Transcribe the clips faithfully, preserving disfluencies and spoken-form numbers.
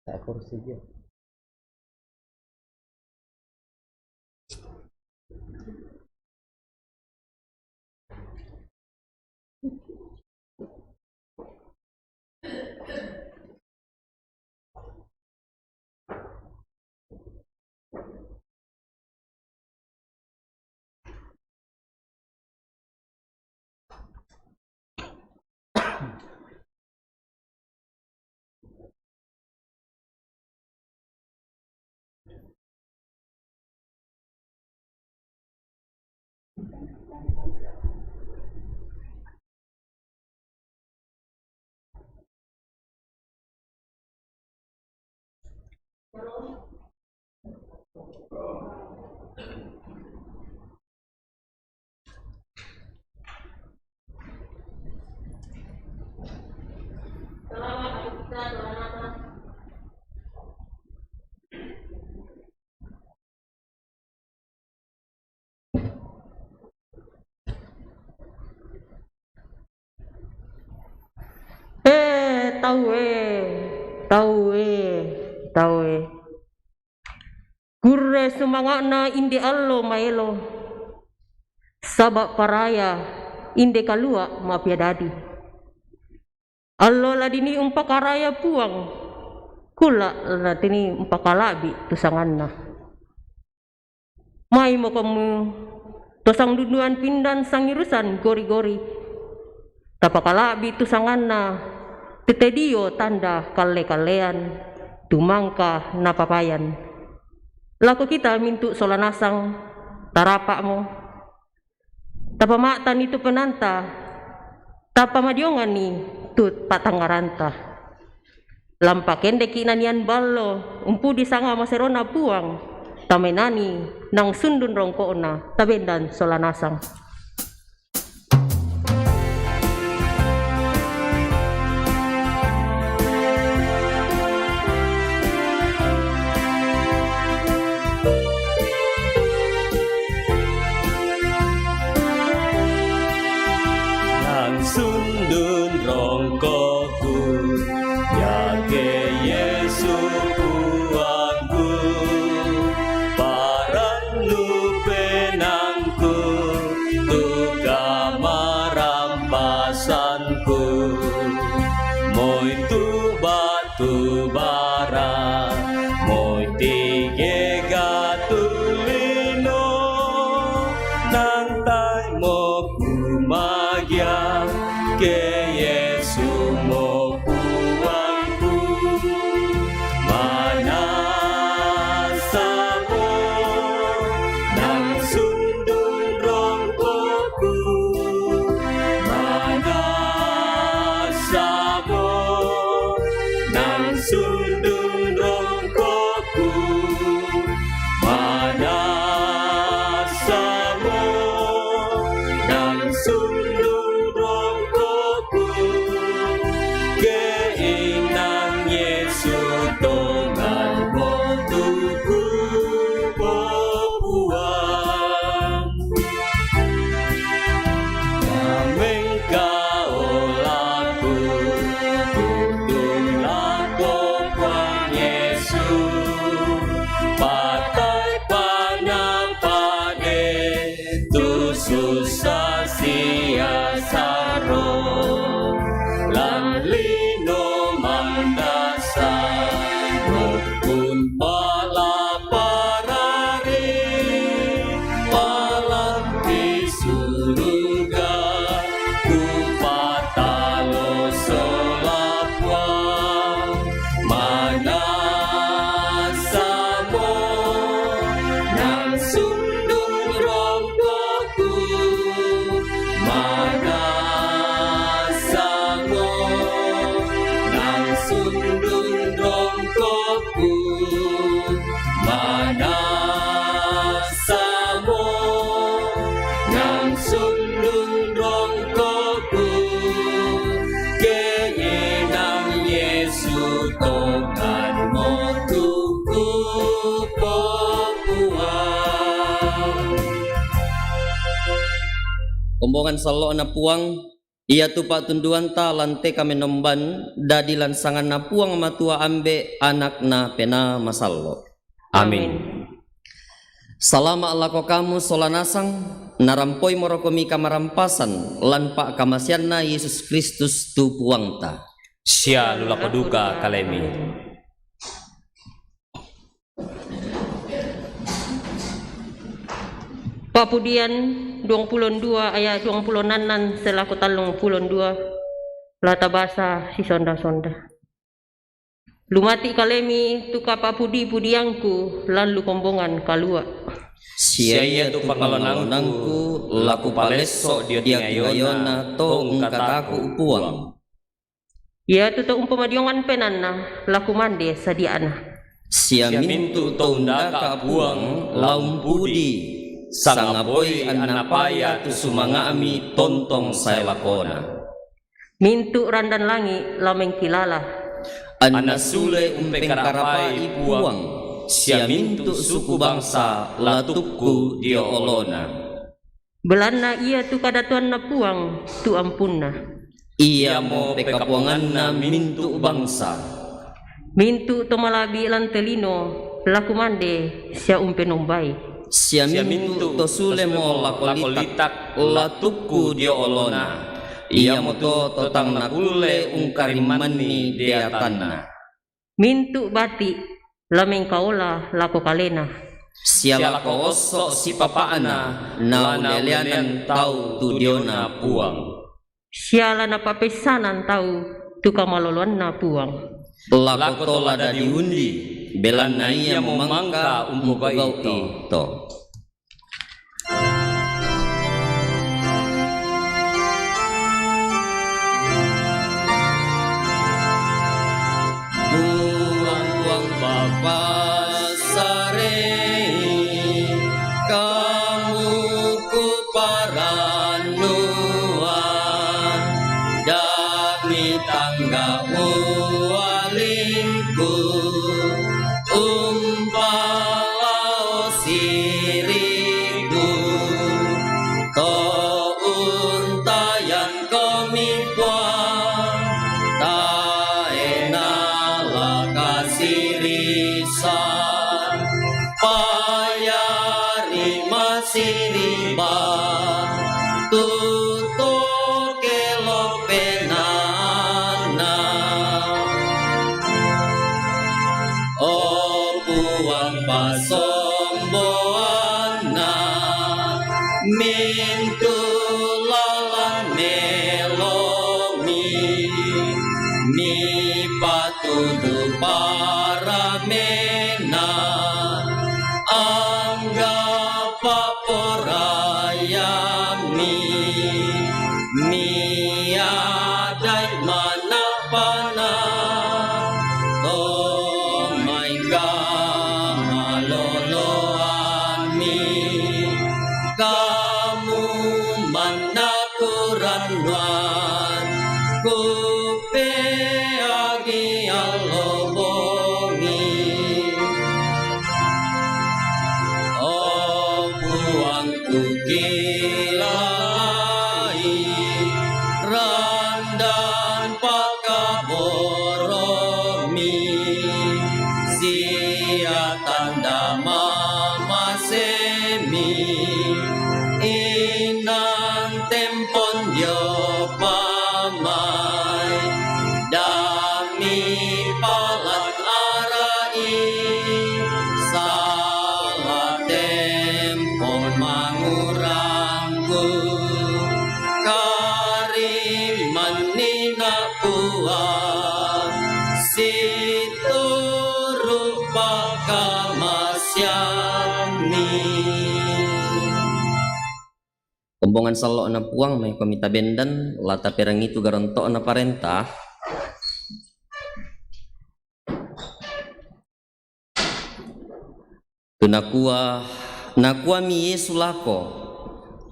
Tak kursi dia. Eh, tau e, tau e, tau e. Kurre sumanga'na inde allo maelo, saba' paraya inde kalua' mapiadadi. Allo la dinii umpakaraya Puang, kulla' la dinii umpakala'bi' tu sanganna. Maimoko mu to sangdunduan pindan sangirusan gori-gori. Tapakala'bi' tu sanganna, tette dio tanda kalle-kallean, tu mangka napapayan. Lako kita mintu' sola nasang, tarapa'mo. Tapama'tanni tu penaanta, tapamadionganni tu pa'tangngaranta. Lampa kendeki' nanian ballo, umpudi sanga maserona Puang, tamaenani nang sundun rongko'na, tabendan sola nasang. Nang sundun rongko'ku, iake Yesu Puangku, parannu penaangku, Kombongan sallo'na Puang, iatu pa'tunduanta lan te kamenomban, dadi lan sanganNa Puang Matua Ambe', AnakNa, Penaa Masallo'. Amin. Salama' lako kamu sola nasang, narampoimorokomi kamarampasan lan pa'kamaseanNa Yesus Kristus tu Puangta. Sia lu lako duka kalemi. Pa'pudian duangpulo dua aya' duangpulo nannan sae lako tallungpulo dua, la tabasa sisonda-sonda. Lu mati kalemi tu kapa'pudi-pudiangku lan lu kombongan kalua'. Sia iatu pangaloanangku la kupalesso' dio tingayoNa to ungkataku' Puang. Iatu to umpomadiongan penaanNa la kumande sadia'na. Sia mintu' to undaka' Puang la umpudi, sangapoi annapaya tu sumanga'mi tontong sae lakona. Mintu' randan langi' la mengkilala. Anna sule umpengkarapai Puang, sia mintu' suku bangsa la tukku dio oloNa. Belanna iatu kadatuanNa Puang tu ampunna. Iamo pekapuanganna mintu' bangsa. Mintu' to mala'bi' lan te lino la kumande sia umpenombai. Sia mintu' to sulemo lako litak la tukku dio oloNa, iamoto to tang nakulle ungkarimmanni deatanna. Mintu' bati' la mengkaola lako kalena. Sia lako osso' sipapa'na nauleleanan tau tu diona Puang. Sia la napa'peissanan tau tu kamaloloanNa Puang. Lako to la dadi undi, belanna iamo mangka umpogau'i to. Puang, Puang, papassarei kamu kuparannuang, da'mi tangga ualingku umpalao siri'ku, to untayangkomi Puang, tae' nala kasirisan, payari masiriba, tu to kelo penaanna. O Puang, pasomboanna mintu' lalan melomi, mipatudu paramena, angga' paporaiammi, miadai manapana, to mai kamaloloammi, kamu manna kurannuan, kupeagi allo bongi. O Puang, kukilai randan pakaboromi, sia tanda mamasemi, inan tempon dio pamai, da'mi palan ara'i, sala tempo mangurangku, karimanni na Puang, situru' pakamaseammi. Kombongan sallo'na Puang, maikomi tabendan, la taperangi tu garonto'na parenta. Tu nakua, nakuami Yesu lako,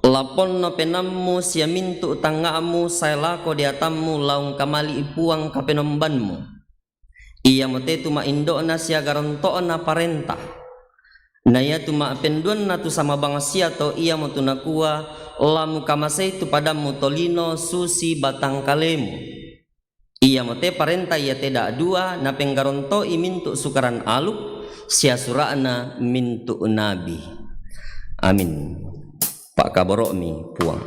"La ponno penaammu sia mintu' tangnga'mu sae lako deatammu la ungkamali'i Puang Kapenombanmu." Iamote tu ma'indo'na sia garonto'na parenta. Na iatu ma'penduanna tu sama bangsia to, iamotu nakua, la mukamasei tu padammu tolino susi batangkalemu. Iamote parenta iate da'dua napenggaronto'i mintu' Sukaran Aluk sia sura'na mintu' nabi. Amin. Pa'kaboro'mi, Puang.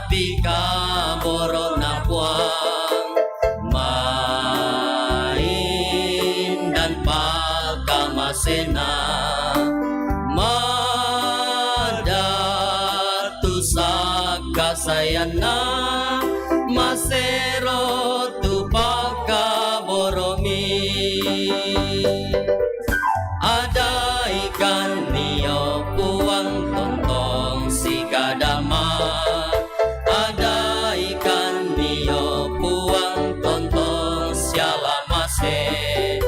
Mala'bi kaboro'na Puang, maindan pakamasena, madatu sakkasayanna, masero tu pakaboro'mi. Adaikanni, o Puang, tontong sikadama. Adaikanni, o Puang, tontong sialamase.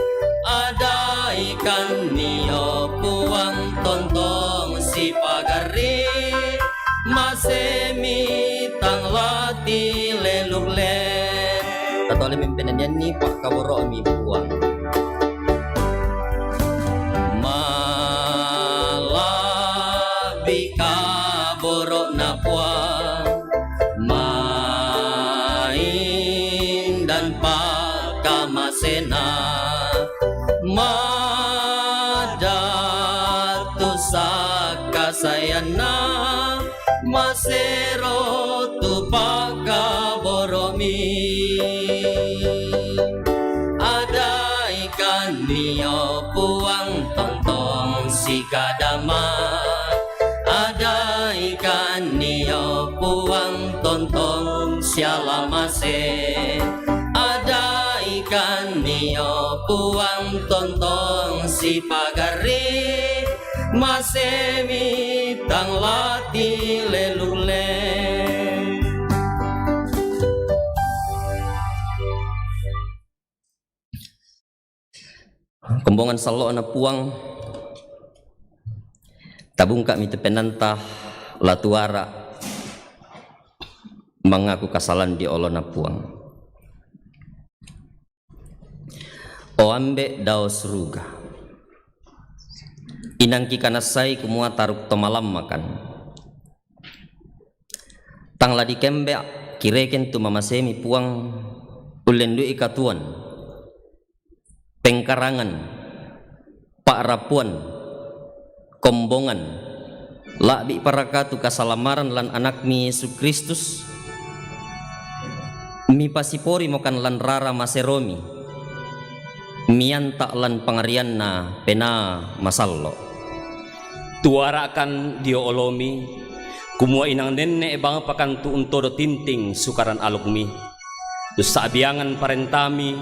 Adaikanni, o Puang, tontong sipagarri. Masemi tang lati lelukle. Tatolimi penanianni pa'kaboro'mi, Puang. Mala'bi kaboro'na Puang, maindan pakamasena, madatu sakkasayanna, masero tu pakaboro'mi. Adaikanni, o Puang, tontong sikadama. Adaikanni, o Puang, tontong sialamase. Adaikanni, o Puang, tontong sipagarri. Masemi tang lati lelukle. Kombongan sallo'na Puang, tabungka'mi tu penanta, la tuara mangaku kasalan di olona Puang. O Ambe' dao suruga, inang kikanassai kumua taruk to malammakan. Tang la dikembe' kirekeng tu mamasemi Puang, ullendu'i katuoan, pengkarangan, pa'rapuan, kombongan, la'bi' parakatu kasalamaran lan Anakmi Yesu Kristus, mipasiporimokan lan rara maseromi, mianta' lan pangarianna Penaa Masallo'. Tuara'kan dio olomi, kumua inang nenne' bangpakan tu untodo tinting Sukaran Alukmi. Ussa'biangan parentami,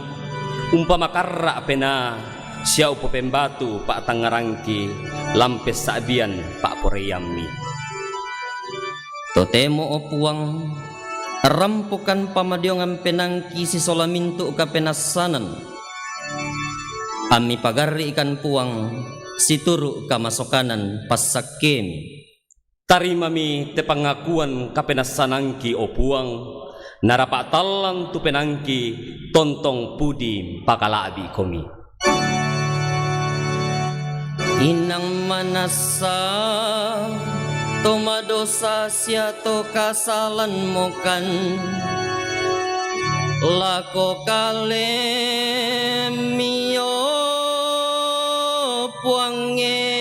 umpamakarra' penaa, sia upopembatu pa'tangngarangki lan pessa'bian pa'poraiammi. Totemo, o Puang, rampokan pamadiongan penaangki sisola mintu' kapenassanan, ammi pagarri'ikan Puang situru' kamasokanan passakkemi. Tarimami te pangakuan kapenassanangki, o Puang, narapa' tallang tu penaangki tontong pudi pakala'bi'komi. Inang manassa to madosa sia to kasalan mokan lako kalemmi, o Puangnge,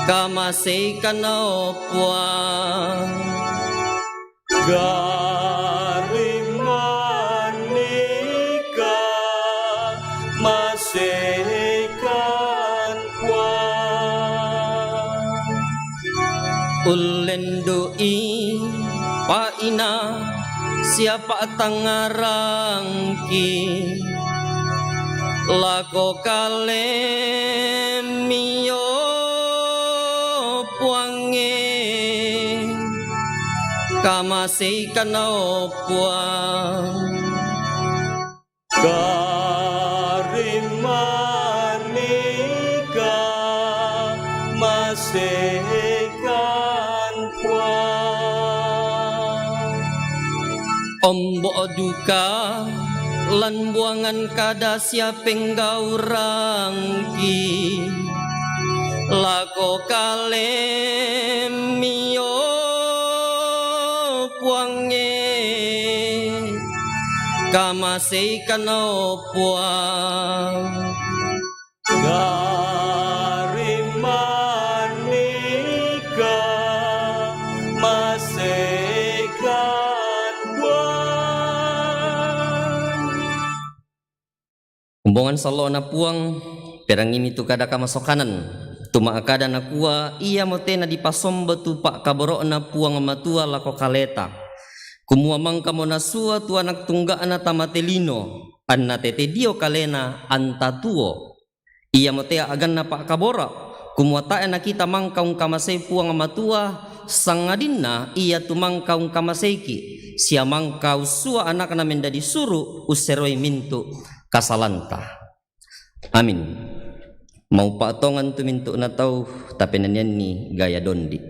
kamaseikan, o Puang. Gari mannika maseikan Puang. Ullendu'i pa'ina sia pa'tangngarangki lako kalemmi, o Puangnge, kamaseikan, o Puang. Ka lan buangan kada sia penggaurangki lako kalemi, o Puang e, kamaseikan o Puang. Gari manika maseikan Puang. Umbongan sallo'na Puang, perangimi tu kada kamasokanan, tu ma'kada nakua, ia mo tena dipasomba tu pa'kaboro'na Puang Matua lako kaleta, kumua mangkamo nasua tu anak tungga'na tama te lino, anna tete dio kalena anta tuo. Iamo te a'ganna pa'kaboro', kumua tae' nakita mangka ungkamasei Puang Matua, sangadinna Ia tu mangka ungkamaseiki, sia mangka ussua Anakna mendadi suru' usseroi mintu' kasalanta. Amin. Maupa' tongan tu mintu'na tau, tapenanianni gaya dondi'.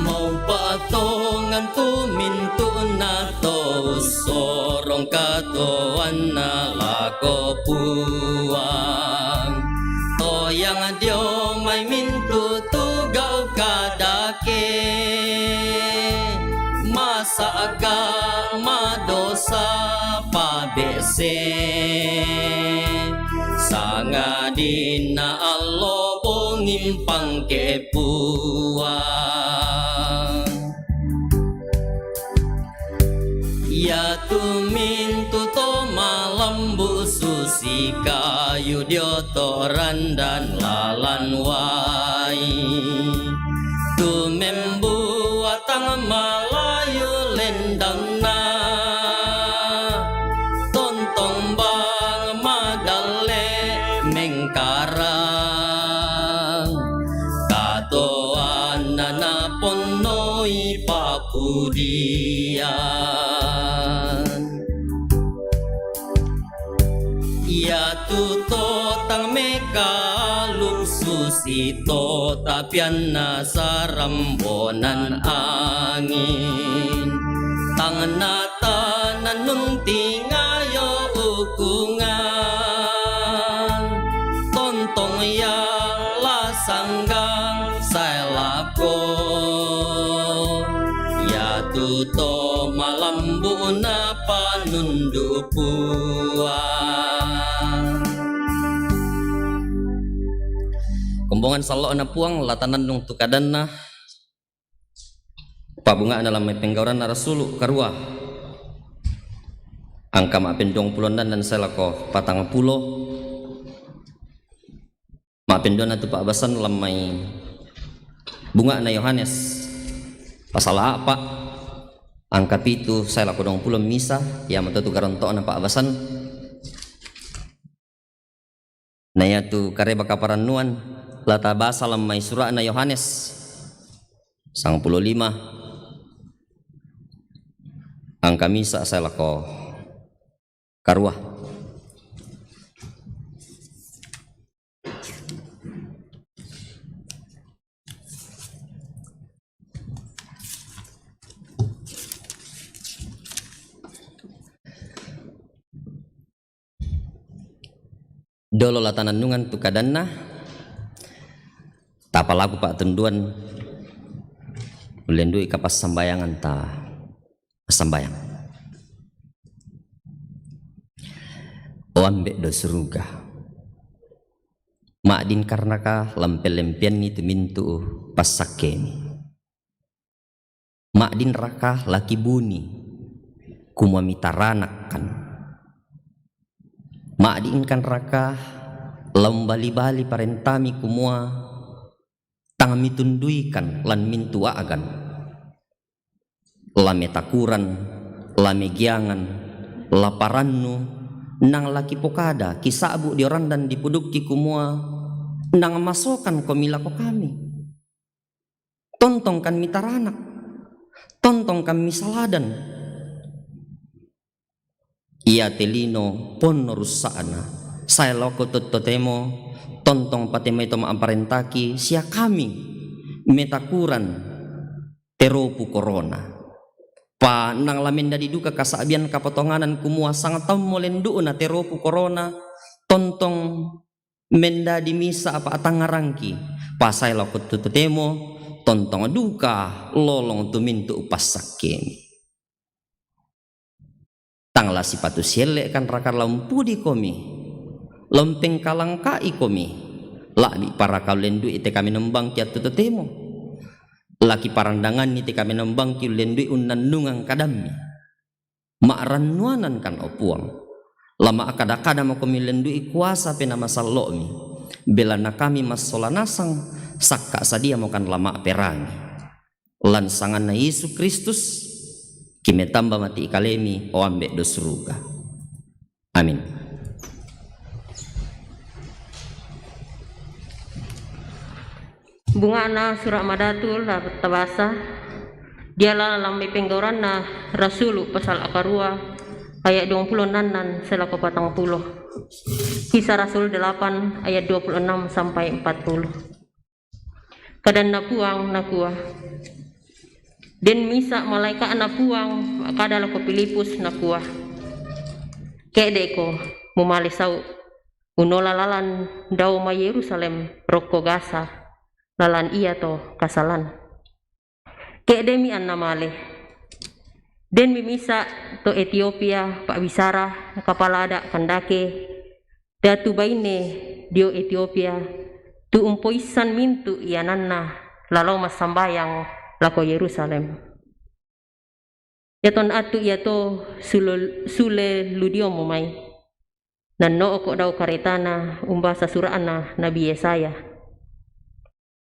Maupa' tongan tu mintu'na to ussorong katoanna lako Puang. Toyang dio mai mintu' tu gau' kadake, masa'ga madosa pabe'se, sangadinna allo bongi mpangke Puang. Iatu mintu' to malambu' susi kayu dio to randan lalan wai, tumembua tang malayu lendanna, tontong bang madalle mengkarang, katoanna naponnoi papudian. Iatu to tang mekalu susi to tapianna sarembonan angin, tang na tanannung tingayo ukungan, tontong ia la sanggang sae lako. Iatu to malambu'na panundu' Puang. Kombongan sallo'na Puang, la tanannung tu kadanna. Pa'bunga'na lan mai Penggauranna Rasulu' karua, angka ma'penduangpulo ennanna sae lako patangpulo. Ma'penduanna tu pa'basan lan mai Bunga'na Yohanes, pasala a'pa', angka pitu sae lako duangpulo misa, iamoto tu garonto'na pa'basan. Na iatu kareba kaparannuan, la tabasa lan mai sura'na Yohanes, sangpulo lima, angka misa sae lako karua. Dolo la tanannungan tu kadanna, tapalaku pa'tunduan, ullendu'i kapassambayanganta. Passambayang. O Ambe' do suruga, ma'din karnaka la umpellempeanni tu mintu' passakkemi? Ma'dinraka la kibuni, kumua mitaranakkan? Ma'dinkanraka la umbali-bali parentami, kumua tang mitunduikan lan mintu' a'gan? La metakuran, la megiangan, la parannu, nang la kipokada, kisa'bu' dio randan dipudukki, kumua nang masokan komi lako kami? Tontong kan mitaranak, tontong kan misaladan. Iate lino ponno russa'na, sae lao ko to-, totemo, tontong patemai to ma'parentaki sia kami metakuran teropu korona. Pa nang la mendadi duka kasa'bian kapotonganan kumua sangtaummo lendu'na teropu korona, tontong mendadi misa apa atangngarangki, pa sae lao ko to-, totemo, tontong duka lolong tu mintu' passakkemi. Tang la sipatu sielle'kan raka la umpudikomi, la umpengkalangka'ikomi, la'bi paraka ullendu'i te kamenombanki attu totemo? La kiparandanganni te kamenombanki ullendu'i unnannungang kadammi? Ma'rannuanankan, o Puang, la ma'kada-kada makomi ullendu'i kuasa Penaa Masallo'mi, belanna kami massola nasang, sakka sadiamokan la ma'perangi. Lan sanganna Yesu Kristus, kimetamba mati kalemi, o Ambe' do suruga. Amin. Bunga'na sura' madatu la tabasa diala lambai penggauranna Rasulu pasal akarua ayat duangpulo nannan selako patangpulo. Kisah Rasul delapan ayat dua puluh enam sampai empat puluh. Kadanna Puang nakua, den misa' malaeka'na Puang ma'kada lako Filipus nakua, ke'de'ko mumale sau', unola lalan dao mai Yerusalem rokko Gaza, lalan iato kasalan. Ke'de'mi anna male. Denmi misa' to Etiopia pa'bisara kapala ada' Kandake, datu baine dio Etiopia, tu umpoissan mintu' iananna lalao massambayang lako Yerusalem. Iatonna attu iato sule, sule ludiommo mai, nanno'ko dao karetana umbasa sura'na Nabi Yesaya.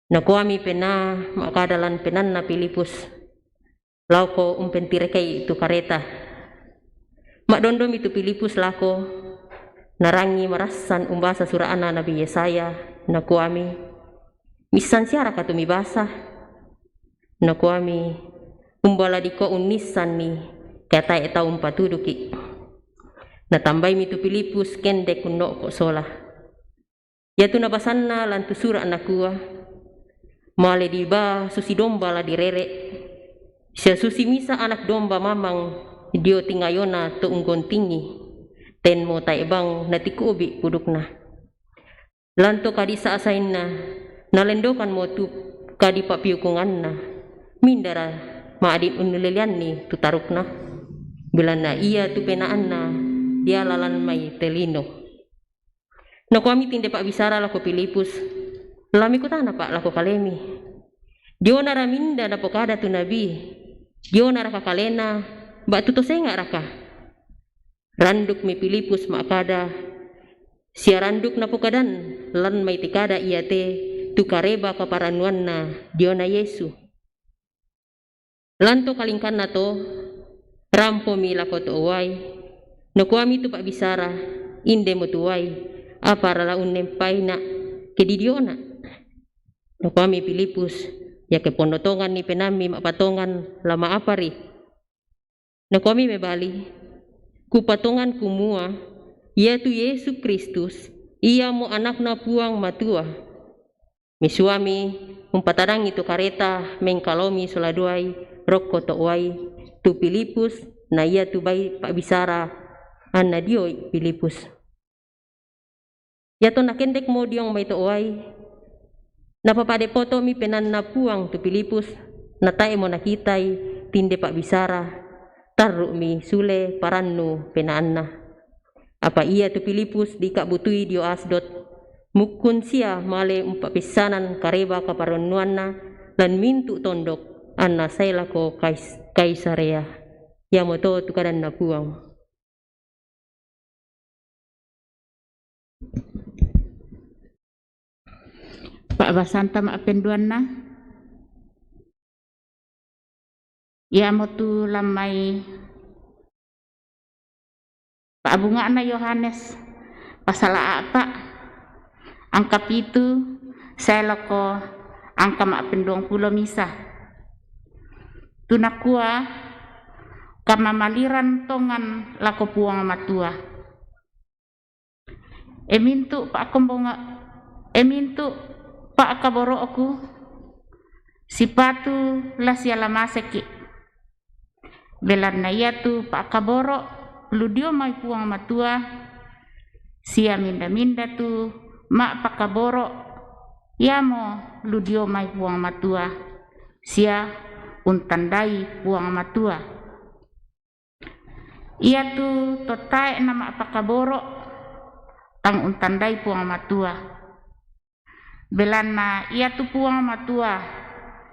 Nakuami Penaa ma'kada lan penaanna Filipus, laoko umpentirekai tu kareta. Ma'dondomi tu Filipus lako, narangi marassan umbasa sura'na Nabi Yesaya, nakuami, missan siaraka tu mibasa? Nakuami, umba la dikua unnissanni, ka tae' tau umpatuduki'. Natambaimi tu Filipus kendek unno'ko sola. Iatu nabasanna lan tu sura' nakua, male dibaa susi domba la direre', sia susi misa' anak domba mamang dio tingayona to unggontingi, tenmo tae' bang natikubi' pudukna. Lan to kadisa'sainna, nalendokanmo tu kadipa'piukunganna, mindara ma'din unnuleleanni tu tarukna? Belanna iatu penaanna diala lan mai te lino. Nakuami tinde pa'bisara lako Filipus, la mekutanapa' lako kalemi, dionara minda napokada tu nabi? Dionaraka kalena ba'tu to senga'raka? Randukmi Filipus ma'kada, sia randuk napokadan lan mai te kada iate tu kareba kaparannuanna diona Yesu. Lan to kalingkanna to, rampomi lako to uai. Nakuami tu pa'bisara, indemo tu uai, apara la unnempaina' ke didiona? Nakuami Filipus, iake ponno tonganni penaammi ma'patongan, la ma'apari? Nakuami mebali, kupatongan kumua, iatu Yesu Kristus, iamo Anakna Puang Matua. Misuami umpatadangi tu kareta mengkalaomi sola duai rokko to uai, tu Filipus na iatu bai pa'bisara anna dioi Filipus. Iatonna kendekmo diong mai to uai, napapade poto'mi penaanna Puang tu Filipus, natae'mo nakitai tinde pa'bisara, tarru'mi sule parannu penaanna. Apa iatu Filipus dika'butui dio Asdod, mukkun sia male umpa'peissanan kareba kaparannuanna lan mintu' tondok, anna sae lako Kais-, Kaisarea. Iamoto tu kadanna Puang. Pa'basanta ma'penduanna, iamotu lan mai Pa'bunga'na Yohanes, pasala a'pa', angka pitu, sae lako angka ma'penduang pulo misa. Tu nakua kamamaliran tongan lako Puang Matua. E mintu' pa'kombonga-, e mintu' pa'kaboro'ku, sipatu la sialamaseki'. Belanna iatu pa'kaboro' lu dio mai Puang Matua, sia minda-minda tu ma'pakaboro', iamo lu dio mai Puang Matua, sia untandai Puang Matua. Iatu to tae' nama'pakaboro', tang untandai Puang Matua. Belanna iatu Puang Matua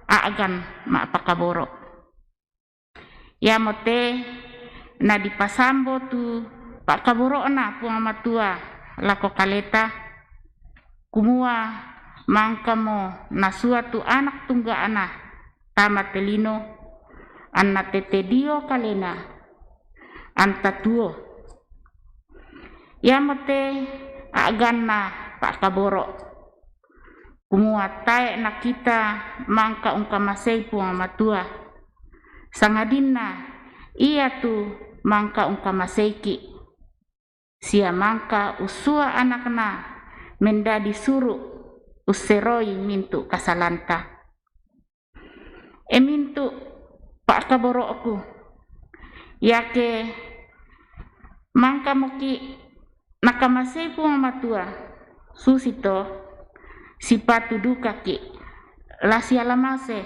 a'gan ma'pakaboro'. Iamo te nadipasambo tu pa'kaboro'na Puang Matua lako kaleta, kumua mangkamo nasua tu Anak Tungga'na tama te lino, anna tete dio kalena, anta tuo. Iamo te a'ganna pa'kaboro', kumua tae' nakita mangka ungkamasei Puang Matua, sangadinna iatu mangka ungkamaseiki', sia mangka ussua Anakna mendadi suru' usseroi mintu' kasalanta. E mintu' pa'kaboro'ku, iake mangkamoki' nakamasei Puang Matua, susito sipatu dukaki' la sialamase.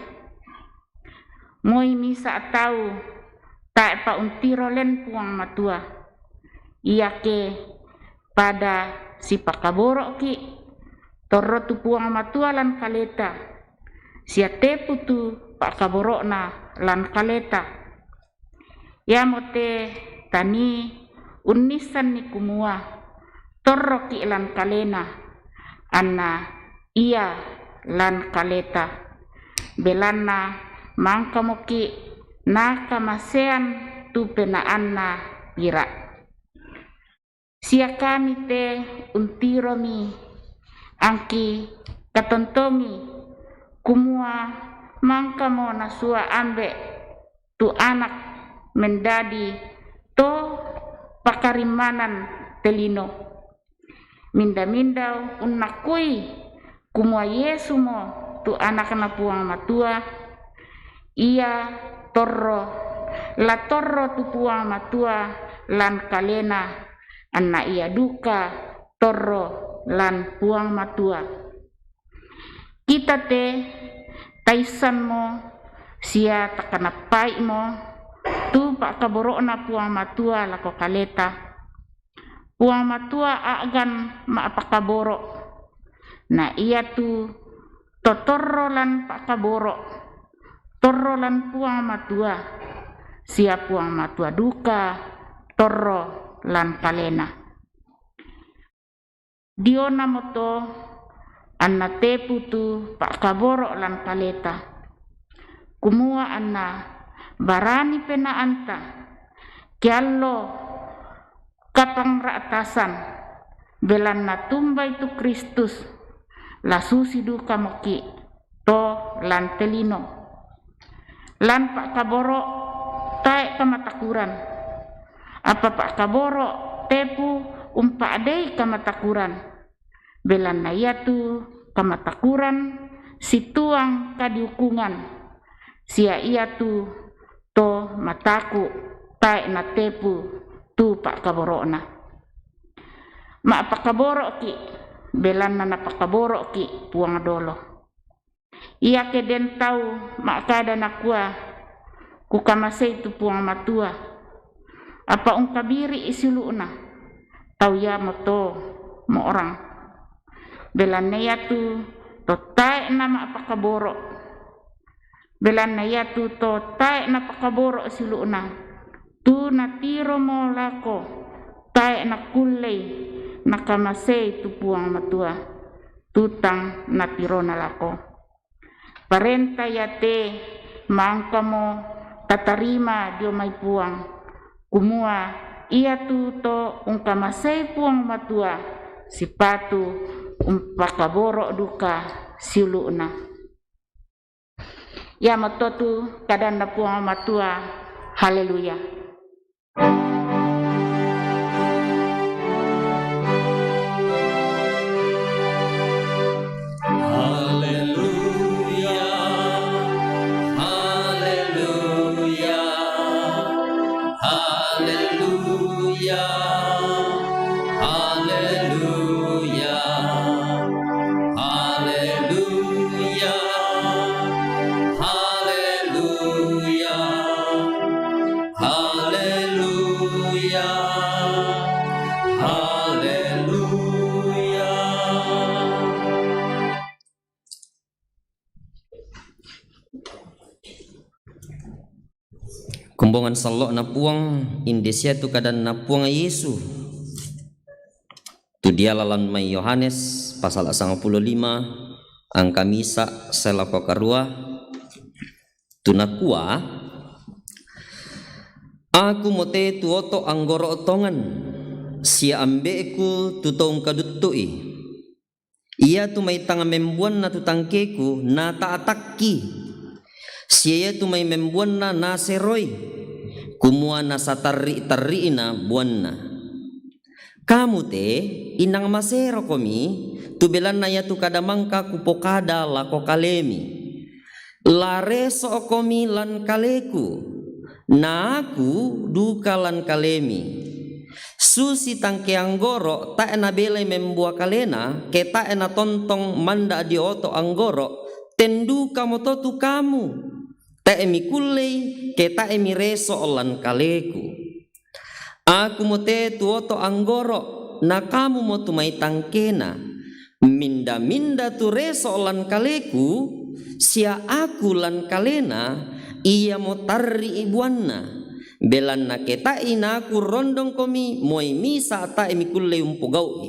Moi misa' tau tae'pa untiro len Puang Matua. Iake pada sipakaboro'ki', torro tu Puang Matua lan kaleta, sia tepu tu pa'kaboro'na lan kaleta. Iamo te tanii unnissanni kumua torroki' lan kalena, anna ia lan kaleta, belanna mangkamoki' nakamasean tu penaanna pira. Sia kami te untiromi angki katontongi, kumua mangkamo nasua Ambe' tu Anak mendadi to pakarimmanan te lino. Minda-minda unnakui kumua Yesumo tu Anakna Puang Matua, ia torro, la torro tu Puang Matua lan kalena, anna ia duka torro lan Puang Matua. Kita te taissanmo sia takanappai'mo tu pa'kaboro'na Puang Matua lako kaleta. Puang Matua a'gan ma'pakaboro', na iatu to torro lan pa'kaboro', torro lan Puang Matua, sia Puang Matua duka torro lan kalena. Dionamo to anna tepu tu pa'kaboro' lan kaleta, kumua anna barani penaanta, ke allo kapangra'tasan, belanna tumbai tu Kristus, la susi dukamoki' to lan te lino. Lan pa'kaboro' tae' kamatakuran, apa pa'kaboro' tepu umpa'dei kamatakuran, belanna iatu kamatakuran situang kadiukungan, sia iatu to mataku' tae' natepu tu pa'kaboro'na. Ma'pakaboro'ki', belanna napakaboro'ki' Puang dolo. Iake den tau ma'kada nakua, kukamasei tu Puang Matua, apa ungkabiri'i siulu'na, tau iamoto mo'rang. Belanna iatu to tae' nama'pakaboro'. Belanna iatu to tae' napakaboro' siulu'na, tu natiromo lako, tae' nakullei nakamasei tu Puang Matua, tu tang natirona lako. Parenta iate mangkamo tatarima dio mai Puang, kumua iatu to ungkamasei Puang Matua sipatu umpakaboro' duka siulu'na. Iyamoto tu kadanna Puang Matua. Haleluya. Haleluya, haleluya, haleluya, haleluya, haleluya, haleluya. Haleluya, haleluya. Kombongan sallo'na Puang, inde sia tu kadanna Puang Yesu tu diala lan mai Yohanes, pasal sangpulo lima, angka misa' sae lako karua. Tu nakua, Aku mote tu oto' anggoro' tongan, sia Ambe'ku tu to ungkaduttu'i. Iatu mai tang membuanna tu tangkeku nata'takki, sia iatu mai membuanna naseroi, kumua nasatarri'-tarri'na buanna. Kamu te, inang maserokomi, tu belanna iatu kada mangka kupokada lako kalemi. La reso'komi lan kaleku, na aku duka lan kalemi. Susi tangke anggoro' tae' nabelai membua kalena, ke tae' natontong manda' dio oto' anggoro', ten dukamoto tu kamu, tae' mikullei, ke tae' mireso' lan kaleku. Aku mote tu oto' anggoro', na kamu mo tu mai tangkena. Minda-minda tu reso' lan kaleku, sia aku lan kalena, iamo tarri'i buanna. Belanna ke tae' inaku rondongkomi, moi misa' tae' mikullei umpogau'i.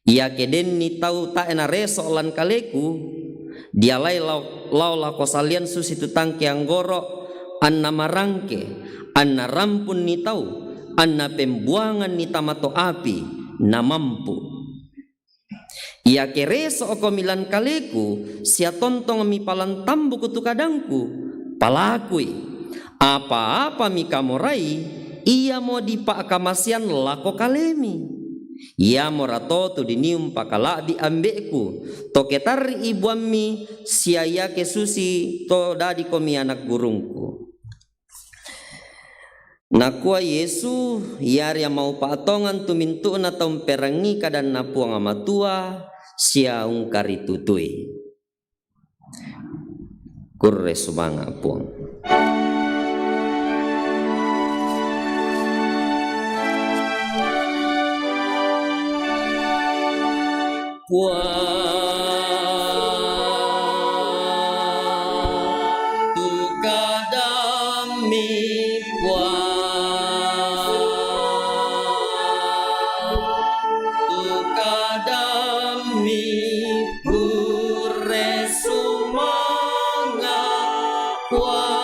Iake denni tau tae' nareso' lan kaleku, dialai lao, lao lako salian susitu tangke anggoro', anna marangke, anna rampunni tau, anna pembuanganni tama to api, namampu. Iake reso'komi lan kaleku, sia tontong mipalantambuk tu kadangku, palakui. Apa-apa mikamorai, iamo dipa'kamasean lako kalemi. Iamora to tu dinium pakala'bi' Ambe'ku, to ketarri'i buammi sia iake susi to dadikomi anak gurungku. Nakua Yesu, iari amaupa' tongan tu mintu'na tau mperangii kadanna Puang Matua sia ungkaritutui. Kurre sumanga' Puang. Puang, tu kadammi Puang, tu kadammi kurre sumanga' Puang.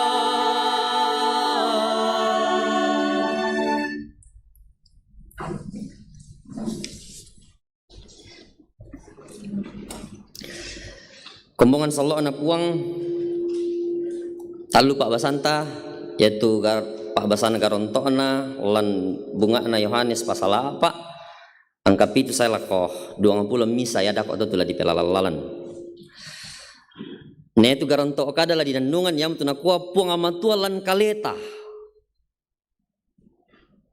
Kombongan sallo'na Puang, tallu pa'basanta, iatu gar-, pa'basana garonto'na lan bunga'na Yohanes pasal apa', angka pitu sae lako duangpulo misa' iadako to tu la dipelalan-lalan. Na iatu garonto' kada la dinannungan, iamo tu nakua Puang Matua lan kaleta.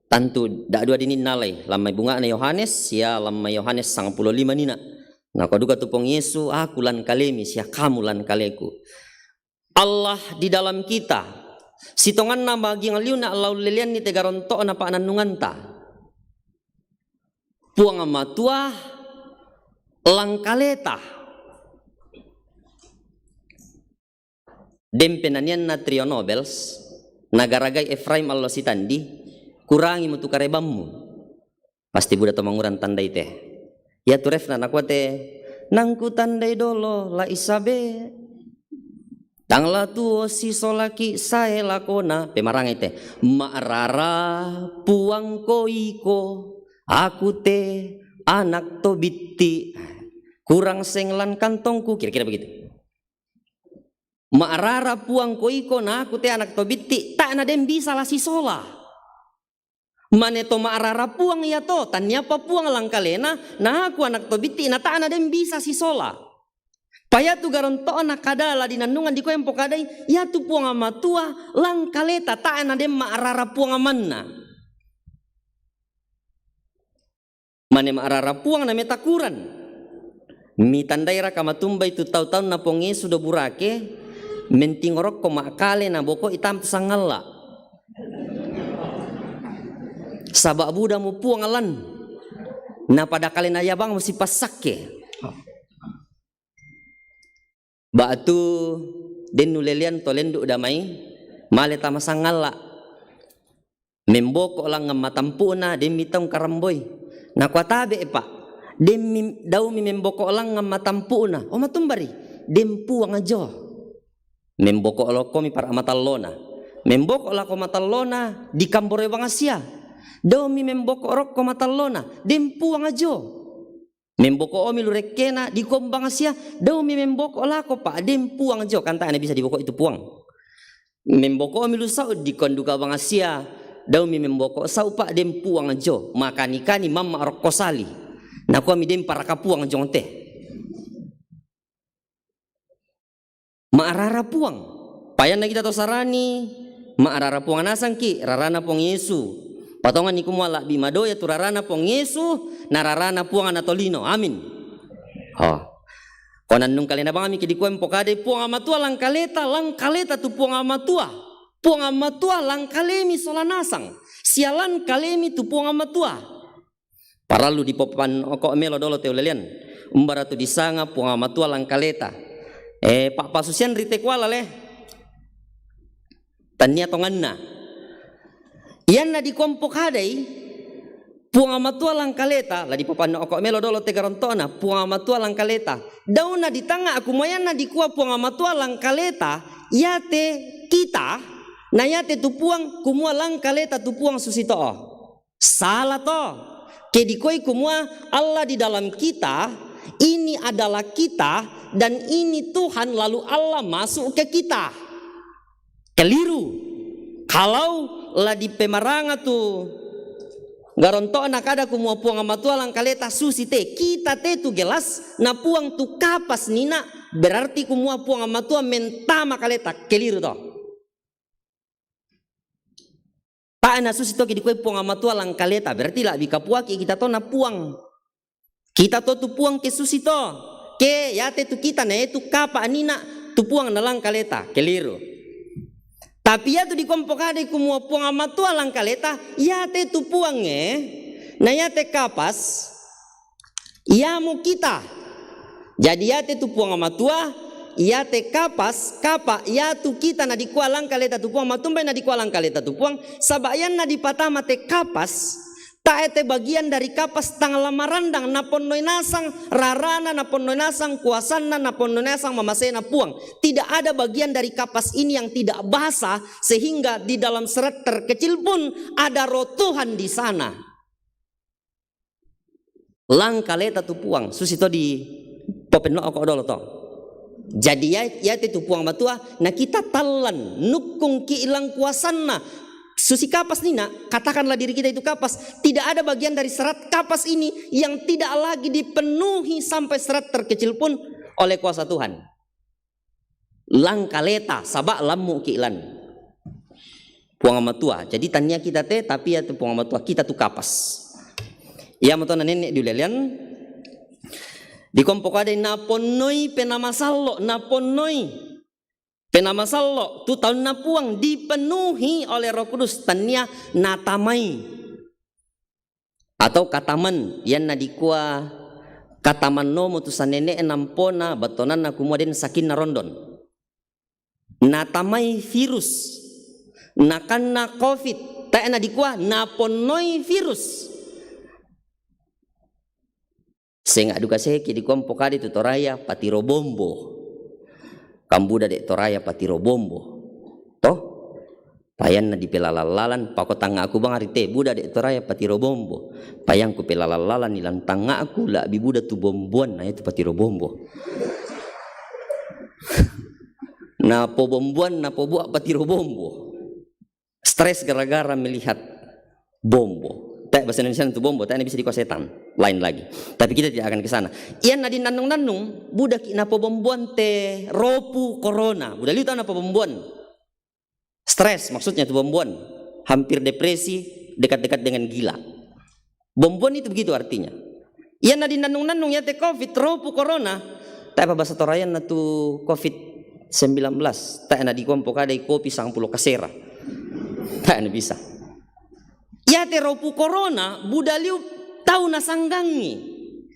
Tantu da'dua dini nalai, lan mai bunga'na Yohanes, sia lan mai Yohanes sangpulo lima nina. Nakua duka tu Puang Yesu, aku lan kalemi, sia kamu lan kaleku. Allah di dalam kita. Sitonganna magi' liuna' la ulleleanni te garonto'na pa'nannunganta. Puang Matua lan kaleta. Den penanianna Trio Nobels, nagaragai Efraim allo sitandi, kurangi mo tu karebammu. Pasti buda to mangura tandai te. Iatu refna nakua te, nangku tandai dolo la isabe. Tang la tuo sisolaki sae lakona, pemarangai te. Ma'rara Puang ko iko, aku te anak to bitti. Kurang seng lan kantongku, kira-kira begitu. Ma'rara Puang ko iko, na aku te anak to bitti, ta' na den bisa la sisola. Mane to ma'rara Puang iya to, tanniapa Puang langkalena, na aku anak to bitti, na ta' na den bisa sisola. Payatu garonto'na kada la dinannungan dikua mpokadai, yatu Puang Matua langkaleta, ta' na den ma'rara Puang amanna. Mane ma'rara Puang na metakuran. Mitandairaka matumbai tu tau-taunna Puang Yesu do burake, mentingorokko ma'kale na boko'i tampu sangalla. Saba' buda mu Puang lan. Na pada kale na yabang mu sipassakke. Ba'tu den nulelean to lendu' damai, male tama sangalla. Memboko' langngan matampu'na, den mi taung karamboi. Nakua tabe', Pak, den mi, dau mi memboko' langngan matampu'na. O matumbari, den Puang jo. Memboko' lokko mi para matallona. Memboko' lako matallona, dikamboroi bangasia. Dau mi memboko' rokko matallona, den Puang jo. Memboko'omi lu rekkena, dikua bangasia, dau mi memboko' lako, Pak, den Puang jo, kan ta' na bisa diboko'i tu Puang. Memboko'omi lu sau', dikua duka bangasia, dau mi memboko' sau', Pak, den Puang jo, makani-kani mamma' rokko sali. Nakuami den paraka Puang jong te. Ma'rara Puang. Payanna kita to Sarani, ma'rara Puang nasangki, rarana Puang Yesu. Patonganni kumua la'bi madoya tu rarana Puang Yesu, na rarana Puang na tolino. Amin. Oh. Ko nannung kalena bangami ke dikua mpokadai Puang Matua langkaleta, langkaleta tu Puang Matua. Puang Matua langkalemi sola nasang. Sia langkalemi tu Puang Matua. Parallu dipopannoko melo dolo te ulelean. Umbara tu disanga Puang Matua langkaleta. Eh, pa'pasusian ri te kuala le. Tannia tonganna. Iyanna dikua mpokadai Puang Matua langkaleta, la dipopannoko melo dolo te garonto'na, Puang Matua langkaleta. Dauna ditangnga aku moyanna dikua Puang Matua langkaleta, yate kita, na yate tu Puang kumua langkaleta tu Puang susito'o. Sala to. Ke dikoi kumua Allah di dalam kita, ini adalah kita, dan ini Tuhan, lalu Allah masuk ke kita. Keliru. Kalau la dipemaranga tu garonto'na kada kumua Puang Matua langkaleta, susi te, kita te tu gelas, na Puang tu kapas nina, berarti kumua Puang Matua mentama kaleta. Keliru to. Ta'na susi to ke dikoi Puang Matua langkaleta, berarti la'bi kapuaki kita to na Puang. Kita to tu Puang ke susi to. Ke yate tu kita na yate tu kapa' nina tu Puang na langkaleta. Keliru. Tapi yatu dikua mpokadai kumua Puang Matua langkaleta, yate tu Puang e, na yate kapas, iamu kita. Jadi yate tu Puang Matua, yate kapas, kapa', yatu kita na dikua langkaleta tu Puang, matumbai na dikua langkaleta tu Puang, saba' iyanna dipatama te kapas, tae te bagian dari kapas tang la marandang, naponnoi nasang rarana, naponnoi nasang kuasanna, naponnoi nasang mamasena Puang. Tidak ada bagian dari kapas ini yang tidak basah, sehingga di dalam serat terkecil pun ada roh Tuhan di sana. Langkaleta tu Puang, susi to dipopenno'ko dolo to. Jadi ya, yate tu Puang Matua, na kita tallan, nukkungki ilang kuasanna. Susi kapas nina, katakanlah diri kita itu kapas. Tidak ada bagian dari serat kapas ini yang tidak lagi dipenuhi sampai serat terkecil pun oleh kuasa Tuhan. Langkaleta, saba' lammu'ki lan Puang Matua. Jadi tannia kita te, tapi yatu Puang Matua, kita tu kapas. Iamoto na nenne' diulelean. Dikua mpokadai naponnoi Penaa Masallo', naponnoi Penaa Masallo', tu taunna Puang dipenuhi oleh Roh Kudus, tannia natamai. Atau kataman, iyanna dikua katamannomo tu sanene'na mpona battuananna kumua den sakinna rondon. Natamai virus, nakanna covid, tae' na dikua naponnoi virus. Senga' duka seki dikua mpokadai tu Toraya patiro bombo. Kan buda de' Toraya patiro bombo. Toh? Payanna dipelalang-lalang, pako tangnga'ku bang ri te, buda de' Toraya patiro bombo. Payangku pelalang-lalang ilang tangnga'ku, la'bi buda tu bomboanna, yaitu patiro bombo. Na pobomboan, na pobuat patiro bombo. Stres gara-gara melihat bombo. Tae bahasa Indonesia itu bombo, tae na bisa dikua setan. Lain lagi. Tapi kita tidak akan ke sana. Iyan na dinanung-nanung, buda ki na pobomboan te ropu corona. Buda liu tau na pobomboan. Stres maksudnya tu bomboan. Hampir depresi, dekat-dekat dengan gila. Bomboan itu begitu artinya. Iyan na dinanung-nanung ya te covid, ropu corona. Tae pa bahasa Torayan na tu covid sembilan belas. Tae na dikua mpo kada i kopi sangpulo kasera. Tae na bisa. Ya te ropu corona, buda liu tau na sanggangi.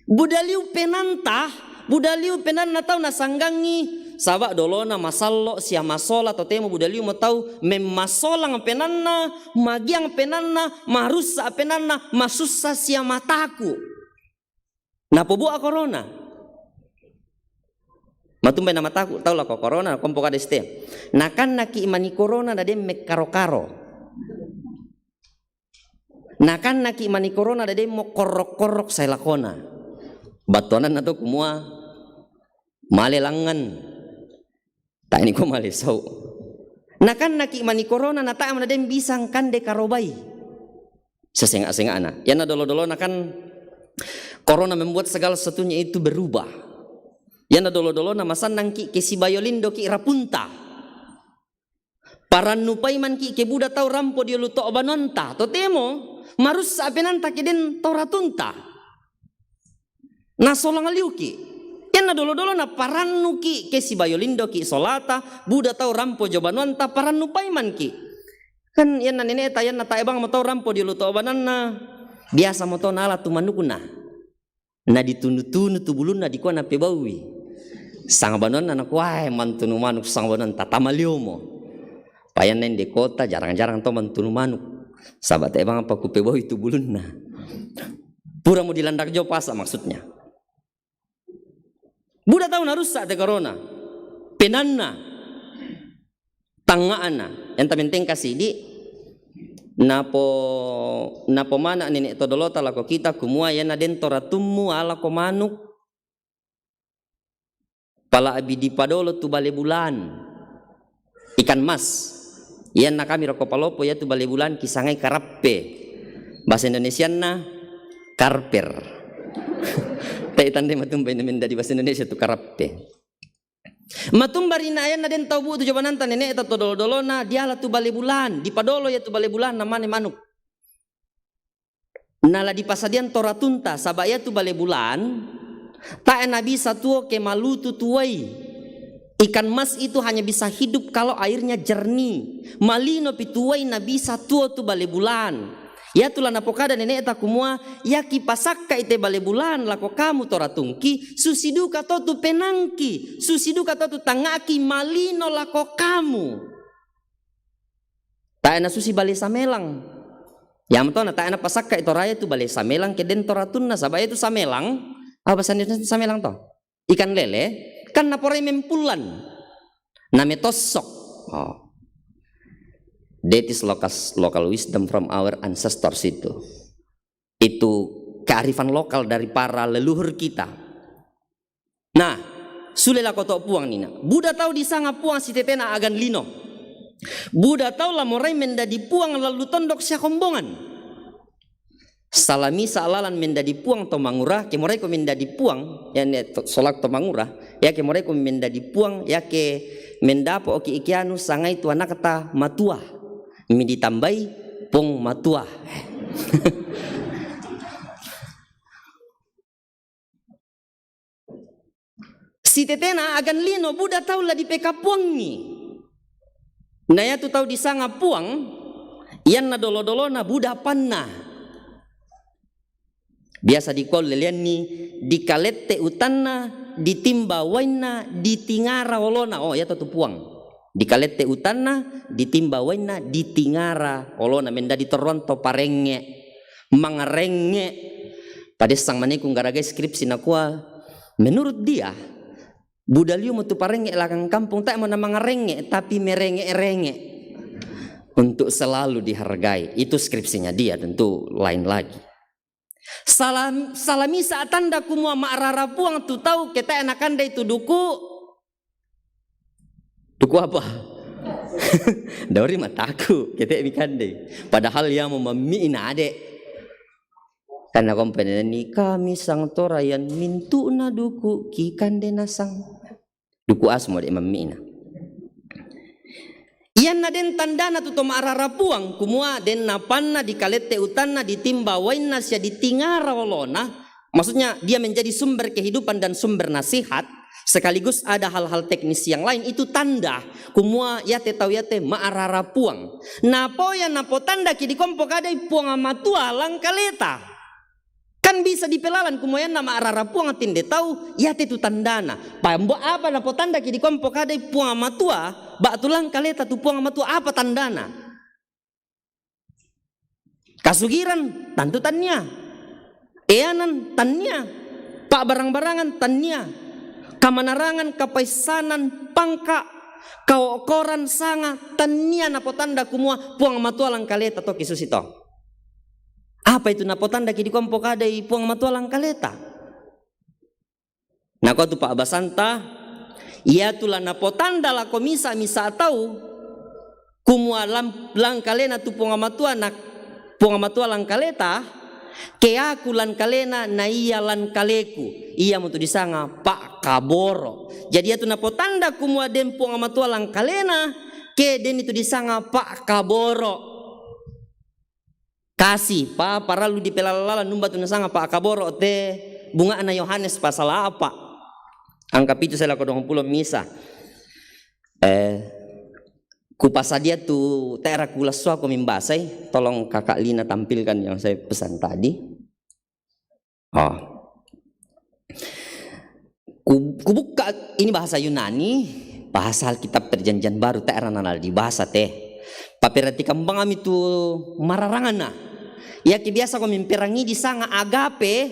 Buda liu penanta, buda liu penanna tau na sanggangi. Saba dolona masallo sia masola totemo buda liu mo tau memmasolang penanna, magiang penanna, marussa penanna, masussa sia mataku. Na pobuat corona. Matumbai na mataku tau lako corona, kompo kada site. Nakannaki mani corona na den mekkaro-karo. Nakannaki mani corona na den mo korrok-korrok sae lakona. Battuananna to kumua male langngan. Tae ni ko male sau. Nakannaki mani corona na tae mo na den bisa ngkande karobai. Sesenga-sengana. Yana dolo-dolona kan corona membuat segala sesuatunya itu berubah. Yana dolo-dolona masannangki ke sibayo lindoki rapunta. Parannu paimanki ke buda tau rampo diolo to banuanta. Totemo, marussa penanta ke den to ratunta. Na solang liuki. Iyanna dolo-dolo na parannuki ke sibayo lindoki solata, buda tau rampo jo banuanta parannu paimanki. Kan iyanna neneta, iyanna tae bang mo tau rampo diolo to bananna. Biasa mo to nala tu manukna. Na ditunu-tunu tu bulunna dikua na pebaui. Sanga banuanna na kuae mantunu manuk sanga banuanta tama liomo. Payanna inde kota jarang-jarang to mantunu manuk. Saba tae bang apa kupebaui tu bulunna. Pura mo dilandak jo pasa maksudnya. Buda tau na russa te corona. Penanna. Tangnga'na. Yang tamenteng kasidi. Napo napo mana nene to dolota lako kita kumua yana den to ratummu alako manuk. Pala abi dipadolo tu bale bulan. Ikan mas. Iyanna kami roko palopo ya tu bale bulan kisangai karappe. Bahasa Indonesianna karper. Tae tande matumba ini menda di bahasa Indonesia tu karappe. Matumba rina ayanna den tau bu'tu jo bananta neneta to dolo-dolona diala tu bale bulan, dipadolo ya tu bale bulan na mane manuk. Nala dipasadian to ratunta saba ya tu bale bulan tae na bisa tuo ke malutu tuai. Ikan mas itu hanya bisa hidup kalau airnya jernih. Malino pi tuai na bisa tuo tu bale bulan. Yatu la napokada neneta kumua, yaki pasakka ite bale bulan lako kamu to ratungki, susi duka to tu penangki, susi duka to tu tangaki malino lako kamu. Tae na susi bale samelang. Yamtona tae na pasakka ito raya tu bale samelang ke den to ratunna saba itu samelang. Apa bahasa Indonesia samelang to? Ikan lele kan naporai mempullan. Na metossok. Oh. That is local, local wisdom from our ancestors itu. Itu kearifan lokal dari para leluhur kita. Nah, sule lako to puang nina. Buda tau disanga puang sitetena agan lino. Buda tau la morai mendadi puang lalu tondok siakombongan. Salami sa'lalan mendadi puang to mangura, ke moraiko mendadi puang, ya ne to, solak to mangura, ya ke moraiko mendadi puang, ya ke mendapo oki ikianu sangai tu anakta matua. Mi ditambai pong matua. Sitetena agan lino buda tau la dipekapuangi. Na yatu tau disanga puang, iyanna dolo-dolona buda panna. Biasa dikol leleanni dikalette utanna, ditimba wainna, ditingara olona. Oh, yatu tu puang. Dikalette utanna, ditimba wainna, ditingara olona mendadi torronto parengnge, mangarengnge. Padessang maneku nggaragai skripsi nakua, menurut dia, buda liu mo tu parengnge lakang kampung tae mo na mangarengnge tapi merenge-renge untuk selalu dihargai. Itu skripsinya dia, tentu lain lagi. Salam, salamisa tanda kumua ma'rara puang tu tau ke tae nakandai tu duku. Tu Kuapa? Dauri mataku, kete mi kande. Padahal ia mo mammi'na ade. Karena kompeneni kami sangtorayan mintu'na duku ki kande nasang. Duku asmo de mammi'na. Ianna den tandana tu to ma'rara puang, kumua den napanna dikalette utanna, ditimba wainna sia ditingara olona. Maksudnya dia menjadi sumber kehidupan dan sumber nasihat, sekaligus ada hal-hal teknis yang lain, itu tanda kumua iate tau iate ma'rara puang. Napoya napotandaki dikompo kadai Puang Matua langkaleta. Kan bisa dipelalan kumua ianna ma'rara puang tinde tau iate tu tandana. Pambo apa napotandaki dikompo kadai Puang Matua, ba'tu langkaleta tu Puang Matua, apa tandana? Kasugiran tantu tannia. Eanan tannia. Pa'barang-barangan tannia. Kamanarangan, kapaissanan, pangka, kao'koran, sanga, tannia napotanda kumua Puang Matua langkaleta toki susi to. Apa itu napotandaki dikompo kadai Puang Matua langkaleta? Nakua tu pa'basanta, iatu la napotanda lako misa-misa tau, kumua lam-, langkalena tu Puang Matua na, Puang Matua langkaleta, ke aku langkalena na ia langkaleku, iamo tu disanga pa'kaboro. Jadi iatu napotanda kumua den Puang Matua langkalena, ke den itu disanga pa'kaboro. Kasi, pa parallu dipelala-lala numba tu nasanga pa'kaboro te bunga'na Yohanes pasal apa? Angka pitu saya lako dongpulo misa. Eh, kupasadia tu te'ra kulassuako mimbasai, tolong Kakak Lina tampilkan yang saya pesan tadi. Oh. Ku, kubukka ini bahasa Yunani, bahasa Alkitab Perjanjian Baru, te'ra nala dibasa te. Paperhatikan bangami tu mararanganna. Iaki biasa ko mimperangi disanga agape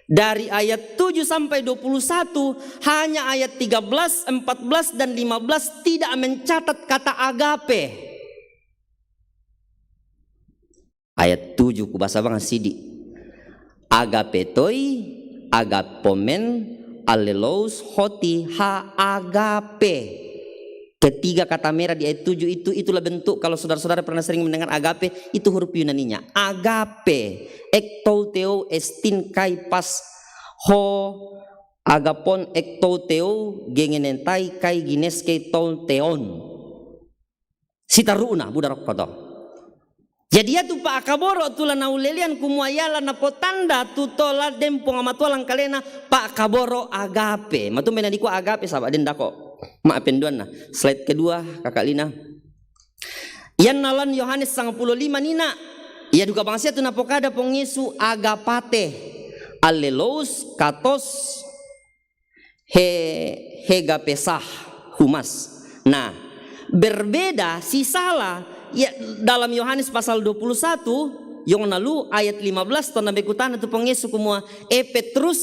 dari ayat tujuh sampai dua puluh satu, hanya ayat tiga belas, empat belas, dan lima belas tidak mencatat kata agape. Ayat tujuh kubasa bang sidi. Agape toi, agapomen, allelous, hoti, ha agape. Ketiga kata merah di ayat tujuh itu, itulah bentuk kalau saudara-saudara pernah sering mendengar agape, itu huruf Yunaninya. Agape, ektouteo, estin, kai, pas, ho, agapon, ektouteo, gengenetai, kai, gines, kei, tol, teon. Sitaru'na, buda rokko to. Jadi iatu pa'kaboro tu la naulelean kumua ia la napotanda tu to la den Puang Matua langkalena pa'kaboro agape. Matumbe na dikua agape saba' den dako. Ma' penduanna. Slide kedua, Kakak Lina. Ianna lan Yohanes sangpulo lima nina. Ia duka bangsia tu napokada Puang Yesu agapate. Allelous, katos, he, hegapesah, humas. Nah, berbeda, sisala, ya, dalam Yohanes pasal dua puluh satu, yongna lu ayat lima belas, tonna bekutana tu Puang Yesu kumua, e Petrus,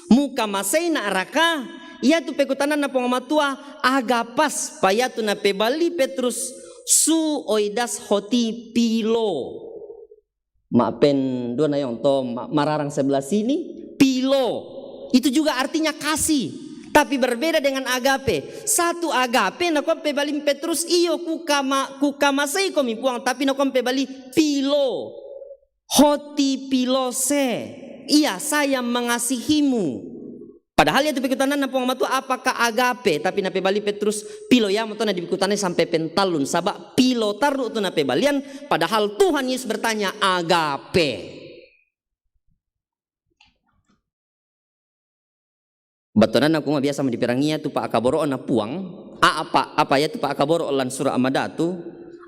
mukamasei na' raka? Iatu pekutananna Puang Matua, agapas, pa iatu napebali Petrus, su oidas hoti pilo. Ma'pen dua na yong to, ma-, mararang sebelah sini, pilo. Itu juga artinya kasih. Tapi berbeda dengan agape. Satu agape, nakua pebalin Petrus, iyo, kukama-, kukamasei komi Puang, tapi nakua pebali pilo. Hoti pilose. Iya, saya mengasihimu. Padahal iatu pekutananna Puang Matua apakah agape, tapi napebali Petrus, pilo iamo to na dipekutanai sampai pentallun, saba' pilo tarru' tu napebalian, padahal Tuhan Yesus bertanya, agape. Battuananna kumua biasa mo diperangi iatu pa'kaboro'na Puang, apa, apa iatu pa'kaboro' lan sura' madatu,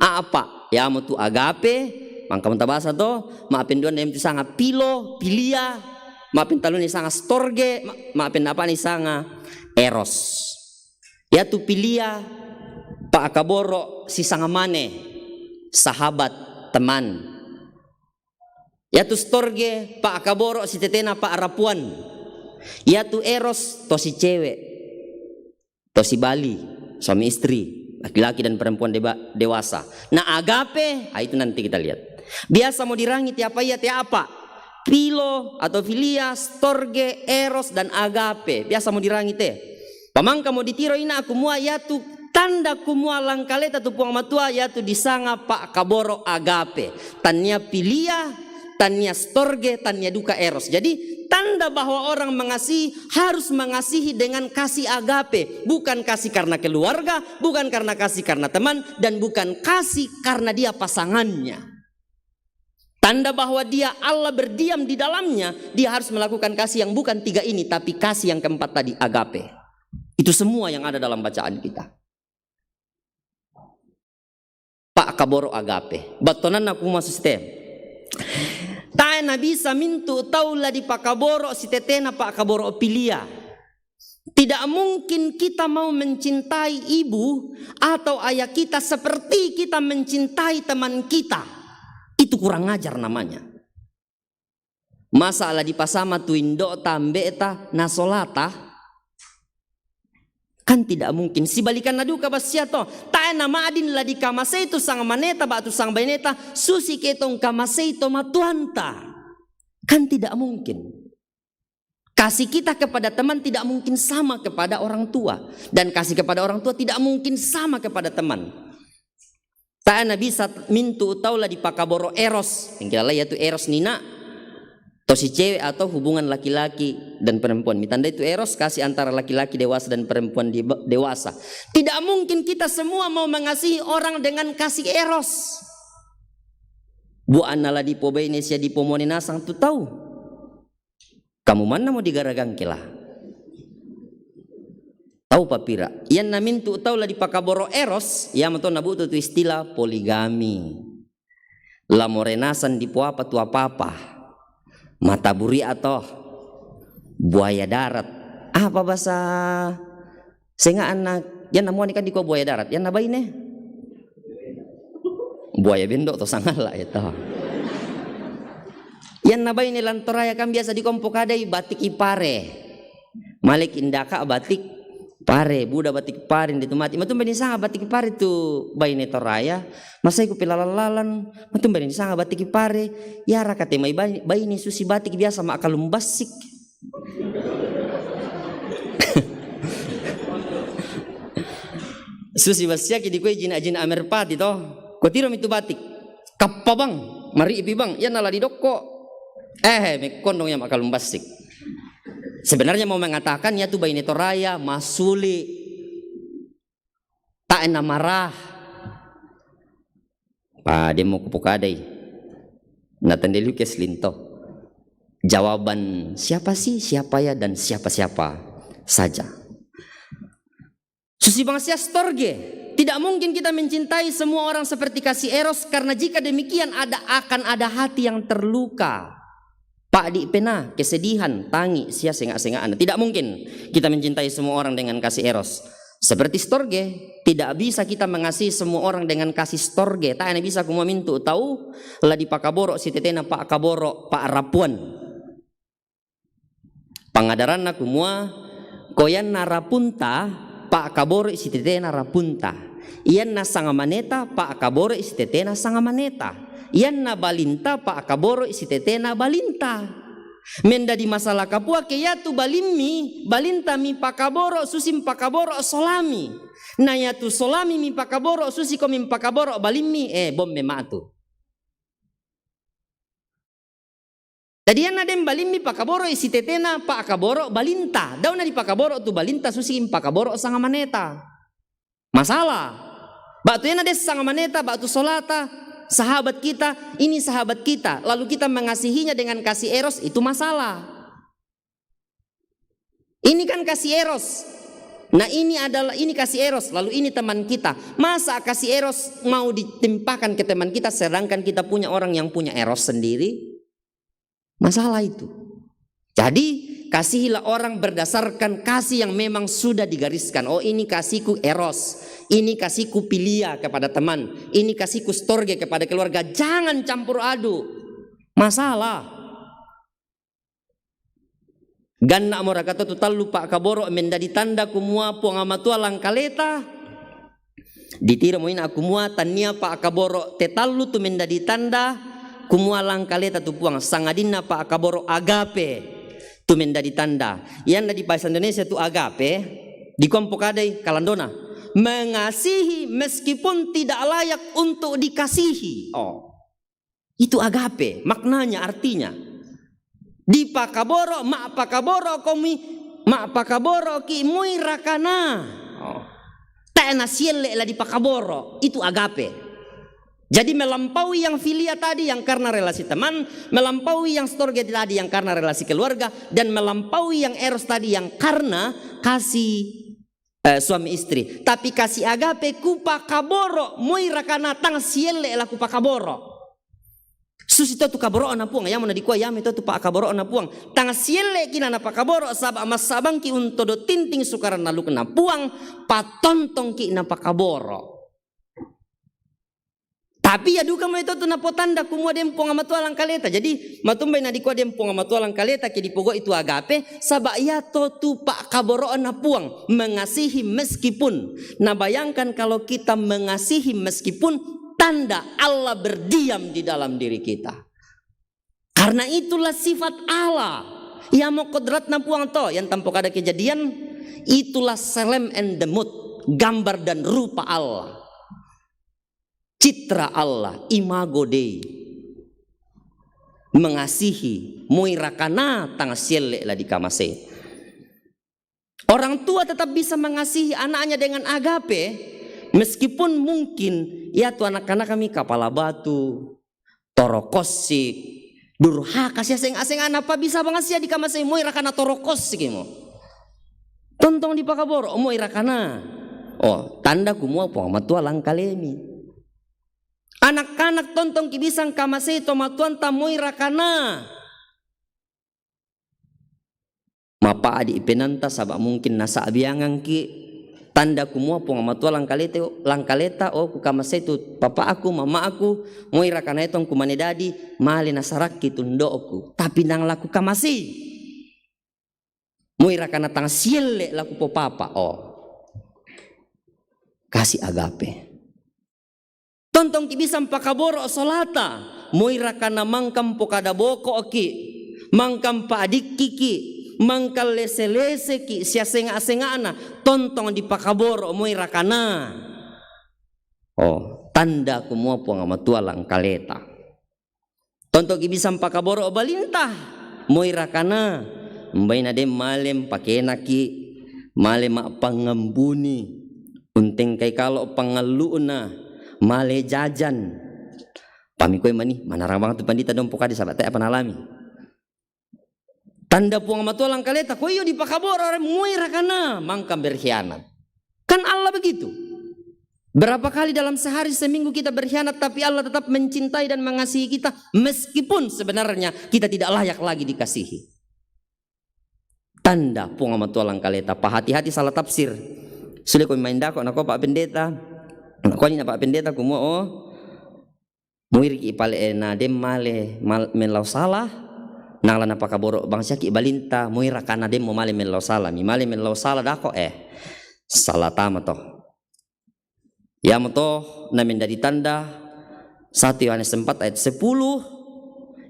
apa, iamo tu agape, mangka mutabasa to, ma'penduanna iamo tu sanga pilo, pilia, ma'pentallunna sanga storge, ma-, ma'pennapa'na sanga eros. Iatu pilia, pa'kaboro' sisanga mane, sahabat, teman. Iatu storge, pa'kaboro' sitetena pa'rapuan. Iatu eros, to si cewek, to si bali, suami istri, laki-laki dan perempuan deba-, dewasa. Nah, agape, ah, itu nanti kita lihat. Biasa mo dirangi te apa iya te apa. Pilo atau filia, storge, eros, dan agape. Biasa mo dirangi te. Pamangka mo ditiro ina' kumua iatu Tanda kumua langkaleta tu Puang Matua yaitu disanga pakaboro agape. Tania pilia, tania storge, tania duka eros. Jadi tanda bahwa orang mengasihi harus mengasihi dengan kasih agape, bukan kasih karena keluarga, bukan karena kasih karena teman, dan bukan kasih karena dia pasangannya. Tanda bahwa dia, Allah berdiam di dalamnya, dia harus melakukan kasih yang bukan tiga ini, tapi kasih yang keempat tadi, agape. Itu semua yang ada dalam bacaan kita. Pakaboro agape. Battonanna kumua, suster. Tae nabisa mintu tau la dipakaboro sitetena pakaboro pilia. Tidak mungkin kita mau mencintai ibu atau ayah kita seperti kita mencintai teman kita. Itu kurang ajar namanya. Masa la dipasama tu indo'ta, ambe'ta, na solata? Kan tidak mungkin. Sibalikanna duka bassia to. Tae nama'din la dikamasei tu sangmaneta ba'tu sangbaineta susi ke tongkamasei to matuanta. Kan tidak mungkin. Kasih kita kepada teman tidak mungkin sama kepada orang tua. Dan kasih kepada orang tua tidak mungkin sama kepada teman. Tae nabisa mintu tau la dipakaboro eros. Yang kita lihat tu eros nina. Tosi cewek atau hubungan laki-laki dan perempuan. Mitandai tu eros, kasih antara laki-laki dewasa dan perempuan di-, dewasa. Tidak mungkin kita semua mau mengasihi orang dengan kasih eros. Bu anna la dipobaine sia dipomone nasang tu tau. Kamu manna mo digaragangke la? Tau papira? Ianna mintu tau la dipakaboro eros, iamo to nabutu tu istilah poligami. La more nasang dipoapa tu apa-apa. Mata buri atau buaya darat. Apa bahasa Senga'na, ianna muane kan dikua buaya darat, ianna baine. Buaya bendo to sangalla eto. Ianna baine lan Toraya kan biasa dikompo kadai batik ipare. Malik indaka batik pare, buda batik pare ndi tu mati. Matumbai ni sanga batik pare tu baine Toraya, masai ku pelalan-lalan, matumbai ni sanga batik pare, iara kate mai baine, baine susi batik biasa ma akalumbasik. Susi bassiaki dikue jina-jina amerpati to. Kotiro mitu batik. Kappa bang, maripi bang, ianna la didokko. Eh, mekkondong ia makalumbasik. Sebenarnya mau mengatakan ia tu baine Toraya, masuli. Tae namara. Pa, demo kupokadai. Natandeliu ke slinto. Jawaban siapa sih, siapa ya, dan siapa-siapa saja. Susi bangsia storge. Tidak mungkin kita mencintai semua orang seperti kasih eros, karena jika demikian ada, akan ada hati yang terluka. Pa'di pena, kesedihan, tangi, sia senga-senga'na. Tidak mungkin kita mencintai semua orang dengan kasih eros. Seperti storge, tidak bisa kita mengasihi semua orang dengan kasih storge. Tae nabisa kumua mintu tau la dipakaboro sitetena pakaboro pa'rapuan. Pangadaranna kumua, ko ianna rapunta, pakaboro sitetena rapunta. Ianna sangamaneta, pakaboro sitetena sangamaneta. Ianna balinta, pakaboro sitetena balinta. Mendadi masalah kapua ke iatu balimmi, balintami pakaboro susi mpakaboro solami. Na iatu solami mipakaboro susi ko mimpakaboro balimmi, eh, bomme matu. Jadi ianna den balimmi pakaboro sitetena pakaboro balinta. Dauna dipakaboro tu balinta susi mpakaboro sangamaneta. Masalah. Ba'tu ianna de sangamaneta, ba'tu solata, sahabat kita, ini sahabat kita, lalu kita mengasihinya dengan kasih eros, itu masalah. Ini kan kasih eros. Nah, ini adalah, ini kasih eros, lalu ini teman kita. Masa kasih eros mau ditimpakan ke teman kita, sedangkan kita punya orang yang punya eros sendiri? Masalah itu. Jadi, kasihilah orang berdasarkan kasih yang memang sudah digariskan. Oh, ini kasihku eros, ini kasihku pilia kepada teman, ini kasihku storge kepada keluarga. Jangan campur aduk. Masalah. Ganna' mo raka to tu tallu pa'kaboro' mendadi tanda kumua Puang Matua langkaleta? Ditiro mo ina' kumua tania pa'kaboro' te tallu tu mendadi tanda kumua langkaleta tu Puang, sangadinna pa'kaboro' agape tu mendadi tanda. Ianna di bahasa Indonesia tu agape, dikua mpokadai kalandona. Mengasihi meskipun tidak layak untuk dikasihi. Oh. Itu agape, maknanya, artinya. Dipakaboro', ma' pakaboro' komi, ma' pakaboro' ki' moi rakana. Oh. Tae' na sielle' la dipakaboro', itu agape. Jadi melampaui yang filia tadi yang karena relasi teman, melampaui yang storge tadi yang karena relasi keluarga, dan melampaui yang eros tadi yang karena kasih eh, suami istri. Tapi kasih agape kupakaboro', moi rakana tang sielle' la kupakaboro'. Susi to tu kaboro'na Puang, yamo na dikua yame to tu pakaboro'na Puang. Tang sielle' ki' na napakaboro', saba' massabang ki' untodo' tinting sukaran alukna Puang, patontong ki' napakaboro'. Tapi ya duka moi to tu napotanda kumua den Puang Matua langkaleta. Jadi matumbai na dikua den Puang Matua langkaleta ke dipogo' itu agape, saba' ya to tu pakaboro'na Puang, mengasihi meskipun. Nah, bayangkan kalau kita mengasihi meskipun, tanda Allah berdiam di dalam diri kita. Karena itulah sifat Allah. Yamo kodratna Puang to, yang tampok ada kejadian, itulah selem and demut, gambar dan rupa Allah. Citra Allah, imago Dei. Mengasihi, moi rakana tang sielle' la dikamasei. Orang tua tetap bisa mengasihi anaknya dengan agape, meskipun mungkin ya tu anak-anak kami kapala batu, torokossik, durhaka, siaseng-aseng anak, apa bisa bang sia dikamasei moi rakana torokossik imo. Tontong dipakaboro', moi rakana. Oh, tanda kumua Puang Matua langkalemi. Anak-anak tontong ki' bisa ngkamasei tomatuanta moi rakana. Mapa'di' penanta saba' mungkin nasa'biangan ki', tanda kumua Puang Matua langkalete-, langkaleta, oh, kukamasei tu papa'ku, mama'ku, moi rakana tong kumane dadi, male nasarakki tundo'ku. Tapi nang la kukamasei. Moi rakana tang sielle' la kupopapa, oh. Kasih agape. Tontong ki' bisa mpakaboro' solata, moi rakana mangka mpokada boko' ki', mangka mpa'dikki' ki', mangka lese-lese ki', siasenga'-senga'na, tontong dipakaboro' moi rakana. Oh, tanda kumua Puang Matua langkaleta. Tontong ki' bisa mpakaboro' balinta, moi rakana, mbaina den male mpakena ki', male ma'pangambuni, untengkai kalo' pangallu'na, male jajan. Pamikoe mani, manarang bang tu pandita dong pokade saba' tae' apa naalami. Tanda Puang Matua langkaleta, ko iyo dipakaboro' re moi rakana, mangka berkhianat. Kan Allah begitu. Berapa kali dalam sehari, seminggu kita berkhianat, tapi Allah tetap mencintai dan mengasihi kita, meskipun sebenarnya kita tidak layak lagi dikasihi. Tanda Puang Matua langkaleta, pahati-hati salah tafsir. Sule ko main dako' na ko Pak Pendeta, na ko ni na Pak Pendeta kumua, oh, muiriki' pale, eh, na den male mal-, mellau sala, nang la napakaboro' bangsa ki' balinta, moi rakana den mo male mellau sala, mi male mellau sala dako', eh, sala tama to. Yamo to na mendadi tanda, satu Yohanes empat ayat sepuluh,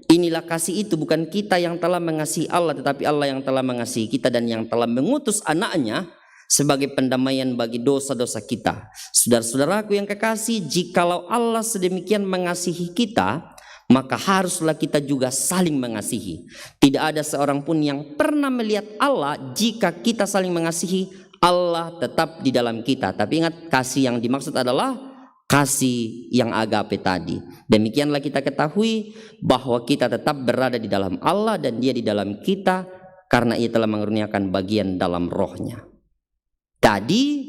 inilah kasih itu, bukan kita yang telah mengasihi Allah, tetapi Allah yang telah mengasihi kita dan yang telah mengutus anaknya sebagai pendamaian bagi dosa-dosa kita. Saudara-saudaraku yang kekasih, jikalau Allah sedemikian mengasihi kita, maka haruslah kita juga saling mengasihi. Tidak ada seorang pun yang pernah melihat Allah. Jika kita saling mengasihi, Allah tetap di dalam kita. Tapi ingat, kasih yang dimaksud adalah kasih yang agape tadi. Demikianlah kita ketahui bahwa kita tetap berada di dalam Allah dan Dia di dalam kita, karena Ia telah mengaruniakan bagian dalam Roh-Nya. Jadi,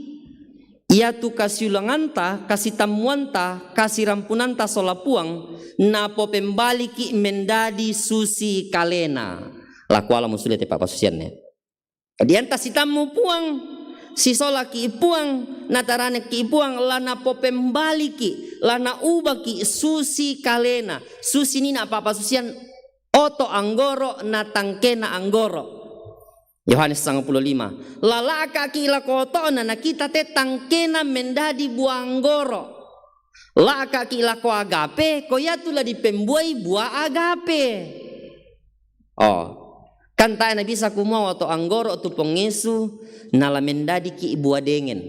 iatu kasiulanganta, kasitammuanta, kasirampunanta sola Puang, napopembaliki' mendadi susi kalena. La kuala musuli te papasusianne. Jadi anta sitammu Puang, sisolaki' Puang, nataranekki' Puang, la napopembaliki', la naubaki' susi kalena. Susi ni na papasusian oto' anggoro' na tangkena anggoro'. Yohanes sangapulo lima. La la'kaki' lako oto'na, na kita te tangkena mendadi bua anggoro'. La'kaki' lako agape, ko iatu la dipembuai bua agape. Oh, kan tae' na bisa kumua oto' anggoro' tu pongesu, na la mendadiki' bua dengen.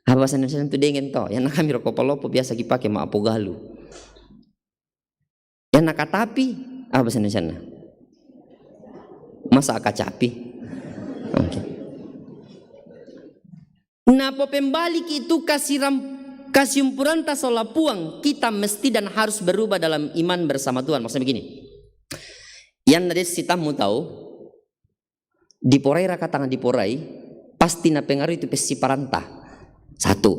Apa bahasa Indonesia itu? Dengen to. Yang na kami roko palopo biasa kipake ma apogalu. Yang na katapi, apa bahasa Indonesia? Masa akacapi? Oke. Napopembalik itu kasiram, kasiumpuranta sola puang, kita mesti dan harus berubah dalam iman bersama Tuhan. Maksudnya begini. Yang na de' sitammu tau, diporai raka tanga diporai, pasti na pengaruh itu pessiparanta. Satu.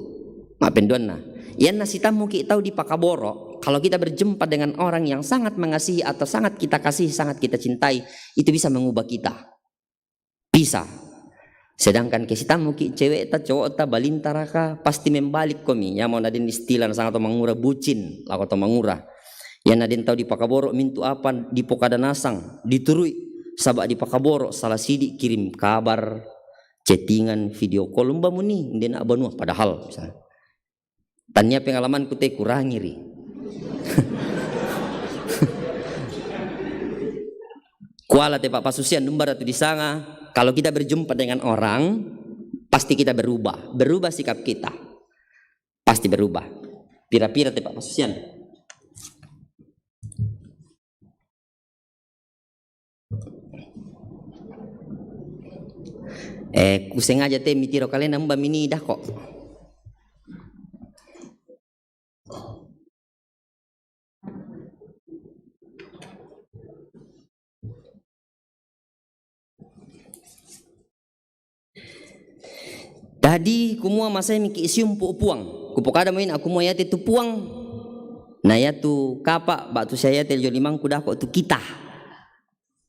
Ma'penduanna. Yang na sitammu ki tau dipakaboro, kalau kita berjumpa dengan orang yang sangat mengasihi atau sangat kita kasihi, sangat kita cintai, itu bisa mengubah kita. Bisa. Sedangkan ke sitammu ki cewekta, cowokta, balinta raka, pasti membalik komi. Ya mau nadin istilah na sanga to mangura bucin, lako to mangura. Ya nadin tau dipakaboro mintu apa, dipokada nasang, diturui, saba dipakaboro, salah sidi kirim kabar, chattingan, video call, mba muni, ndena banua, padahal, misalnya. Tania pengalamanku te kurangi ri. Kuala te pa'pasusian dumba ratu disanga, kalau kita berjumpa dengan orang, pasti kita berubah. Berubah sikap kita. Pasti berubah. Pira-pira te pa'pasusian. Eh, kusengaja te mitiro kalena mba mini dako. Dadi kumua masai miki siumpu puang. Kupokada mo ina kumua yate tu puang. Na yatu kapa batu saya yate jo limangku dako tu kita.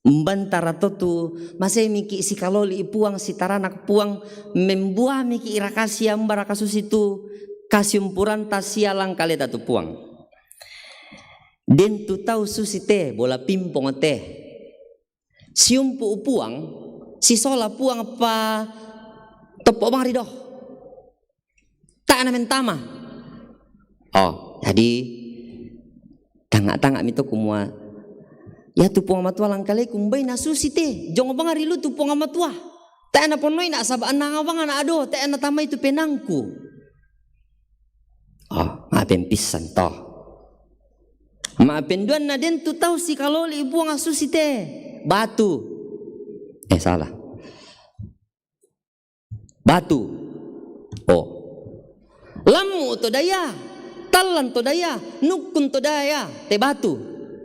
Mbantara to tu masai miki sikaloli puang, sitaranak puang, membuah miki irakasia mbaraka susi tu kasiumpuranta sia langkaleta tu puang. Den tu tau susi te, bola pimpong te. Siumpu puang, sisola puang pa toppo bang rido. Ta'na mentama. Oh, jadi tanga-tanga mito kumua. Ya tu puang matua langkaleku mbai na susi te. Jongo bang rilu tu puang matua. Ta'na ponoi na saba ananga bang na ado, ta'na tamai tu penangku. Oh, ma'pen pissan to. Ma'pen duanna den tu tau sikaloli puang susi te. Batu. Eh, salah. Batu. Oh. Lammu to daya. Tallan to daya. Nukkun to daya. Te batu.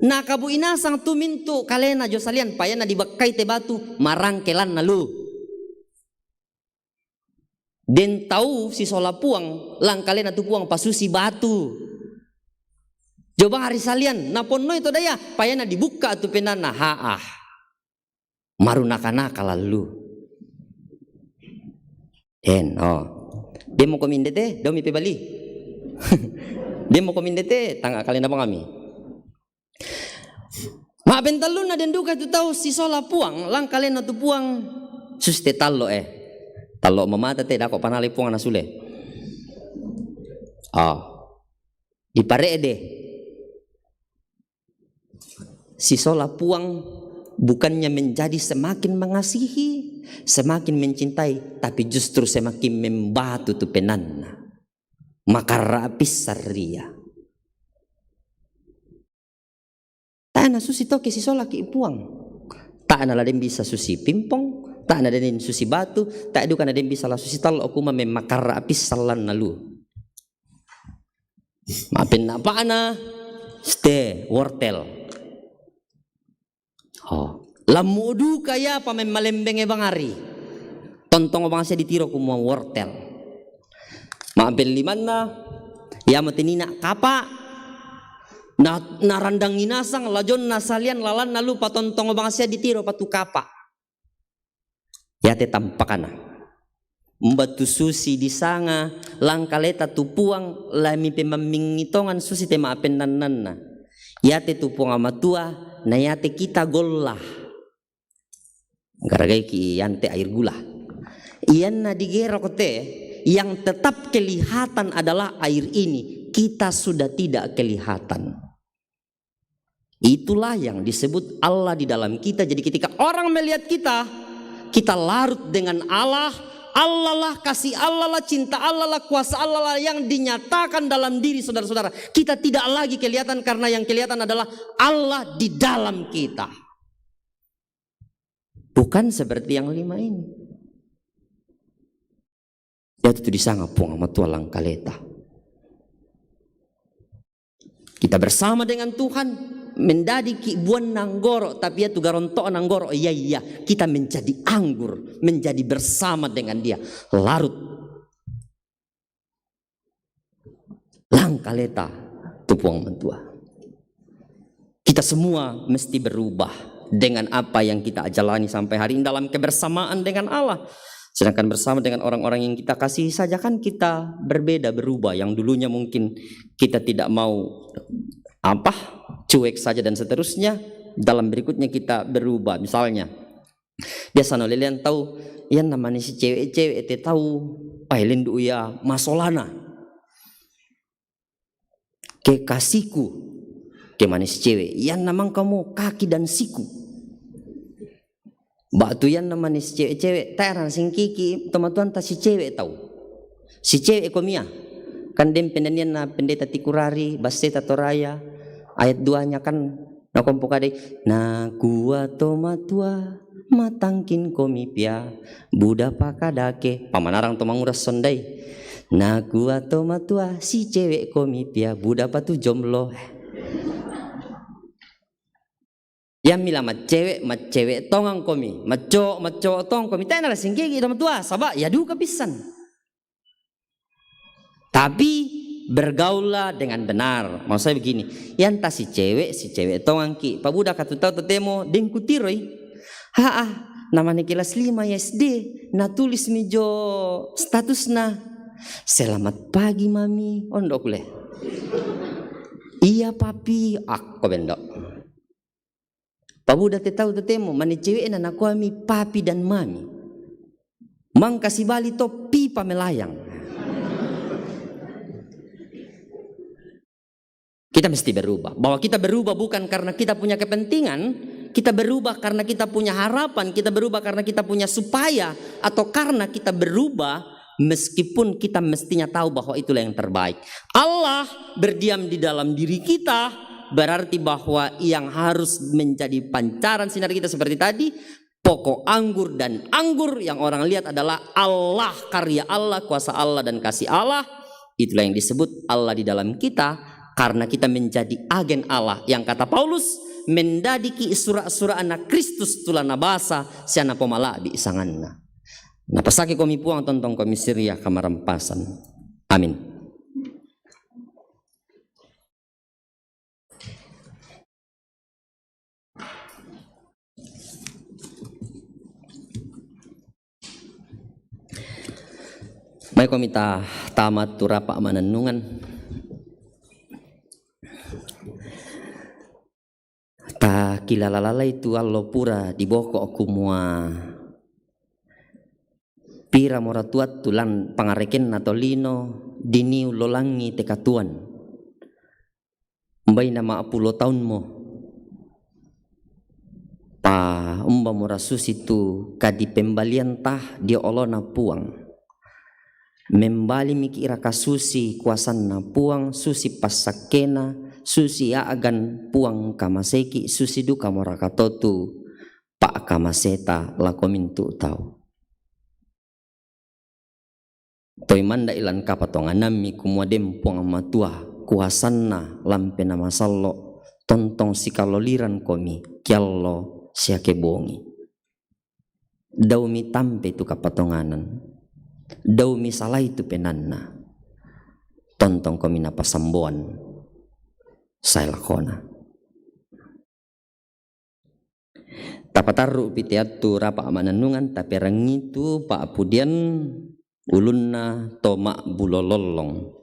Na kabu inasang tu mintu kalena jo salian payana dibakkai te batu. Marangke lanna lu. Den tau sisola puang, langkalena tu puang pasusi batu. Jobang hari salian, naponnoi to daya, payana dibukka tu penanna, haah. Maru naka-naka lallu. En, oh. Demo komindete, domi pebali. Demo komindete, tanga kalena bangami. Ma'pentallunna den duka tu tau sisola puang, langkalena tu puang, susi te tallo eh. Tallo mamata te dako panale puang na sule. Ah. Dipare'de. Sisola puang bukannya menjadi semakin mengasihi, semakin mencintai, tapi justru semakin membatu tu penanna. Makarra pissaria. Ta'na susi toke sisolaki puang. Ta'na la den bisa susi pimpong, ta'na den susi batu, ta'duka na den bisa la susi tallo kuma memmakarra pissallanna lu. Ma'penna pa'na ste wortel. Oh. Lammu duka ya pa memmalembenge bangari. Tontong bangsa ditiro kumua wortel. Ma'pen limanna, ya matinina kapa, na, narandangi nasang lajonna salian lalanna lupa tontong bangsa ditiro patu kapa. Yate tampakana. Mbatu susi disanga langkaleta tu puang lami pemammingi tongan susi te ma'pennannanna. Yate tu puang matua na yate kita golla. Garagai ki yante air gula. Ianna digerok te, yang tetap kelihatan adalah air ini. Kita sudah tidak kelihatan. Itulah yang disebut Allah di dalam kita. Jadi ketika orang melihat kita, kita larut dengan Allah, Allah lah, kasih Allah lah, cinta Allah lah, kuasa Allah lah yang dinyatakan dalam diri saudara-saudara. Kita tidak lagi kelihatan karena yang kelihatan adalah Allah di dalam kita. Bukan seperti yang lima ini. Yaitu tu disanga Puang Matua langkaleta. Kita bersama dengan Tuhan, mendadi ki buan nanggoro, tapi ya tu garonto nanggoro, iya, iya, kita menjadi anggur, menjadi bersama dengan Dia. Larut langkaleta tu Puang Matua. Kita semua mesti berubah dengan apa yang kita jalani sampai hari ini dalam kebersamaan dengan Allah. Sedangkan bersama dengan orang-orang yang kita kasihi saja kan kita berbeda, berubah. Yang dulunya mungkin kita tidak mau apa, cuek saja dan seterusnya, dalam berikutnya kita berubah. Misalnya, biasa no lelean tau, yang namanya si cewek-cewek te tau, ai lendu ya masolana. Kekasihku, ke manis cewek, yang namang kamu kaki dan siku. Batu yang namanya si cewek-cewek, tak erang singkiki, tomatuan ta si cewek tau. Si cewek komia. Kan dem pendanian na pendeta Tikurari, Baseta Toraya, ayat duanya kan, na kompo kadai, na kua tomatua, matangkin komi pia, buda pakadake, pamanarang to manguras sondai. Na kua tomatua, si cewek komi pia, buda patu jomlo. Ya mila macewek, macewek tongang komi, macowok, macowok tongang komi. Tena la singgigi tomatua, saba ya duka pisan. Tapi bergaullah dengan benar. Maksud saya begini, yang ta si cewek, si cewek tongang ki. Pabuda katu tau totemo, dengku tiroi. Haa, namanya kelas lima ya S D, na tulis mi jo statusna. Selamat pagi mami, ondo kule. Iya papi, ako bendo. Pabuda te tau totemo, mane cewek na nakoa mi papi dan mami. Mang kasi bali to pipa melayang. Kita mesti berubah. Bahwa kita berubah bukan karena kita punya kepentingan, kita berubah karena kita punya harapan, kita berubah karena kita punya supaya, atau karena kita berubah meskipun kita mestinya tahu bahwa itulah yang terbaik. Allah berdiam di dalam diri kita, berarti bahwa yang harus menjadi pancaran sinar kita seperti tadi, pokok anggur dan anggur yang orang lihat adalah Allah, karya Allah, kuasa Allah, dan kasih Allah. Itulah yang disebut Allah di dalam kita, karena kita menjadi agen Allah. Yang kata Paulus, mendadiki sura-sura anak Kristus tulana basa, siana pomalabi sanganna. Na pasake komi Puang tontong komi siria kamarampasan. Amin. Mai komi ta tama tu rapa manannungan. Ta kilala lalai tu allo pura di boko kumua pira mora tuat tu lan pangarekenna tolino diniu lolangi te katuan. Mbaina ma pulo taunmo. Pa umba mora susi tu kadi pembalian tah dio olona Puang. Membali miki raka susi kuasanna Puang, susi passakkena, susi agan Puang kamaseki, susi duka mora katotu pa kamaseta lako mintu tau. Toi manda ilan kapatonganammi kumua dem Puang Matua kuasanna lampe na masallo, tontong sikaloliran komi kiallo siake bongi. Dau mitampe tu kapatonganan, dau misalai tu penanna, tontong komi napasamboan sae lakona. Tapatarru pite attu rapa manannungan, taperangi tu pa'pudian ulunna to ma'bulo lollong.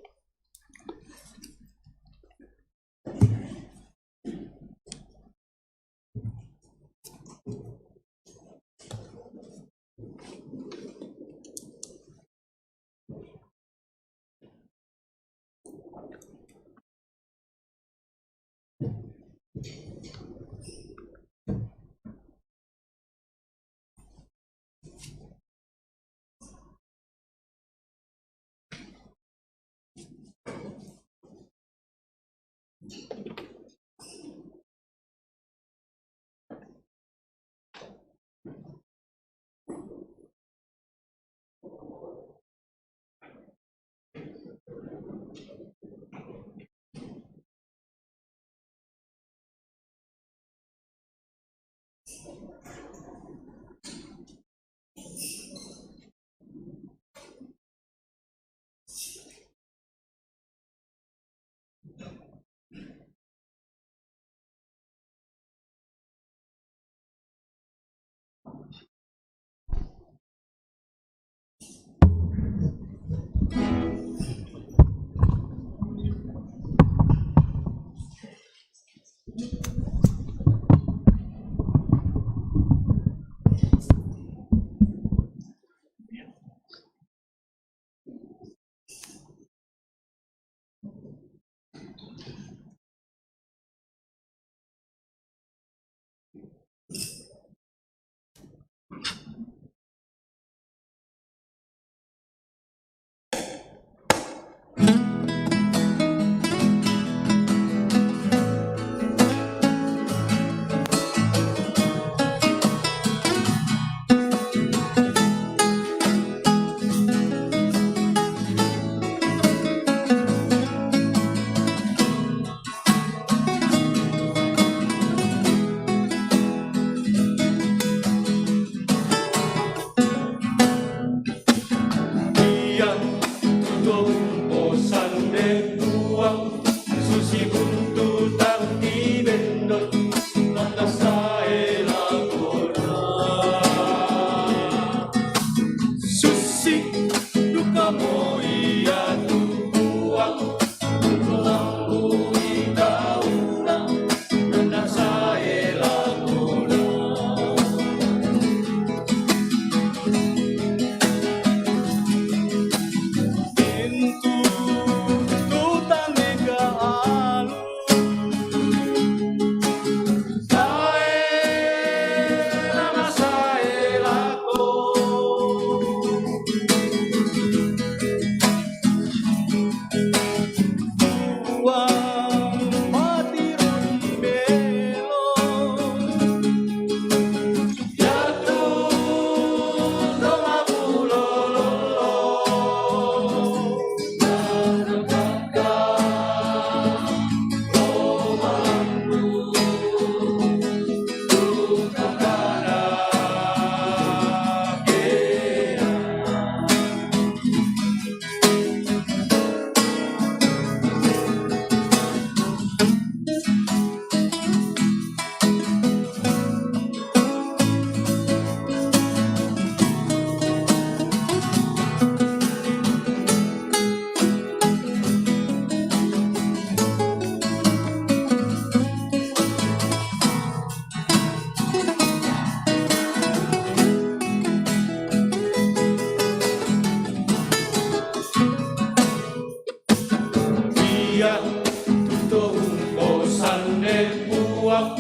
Puang,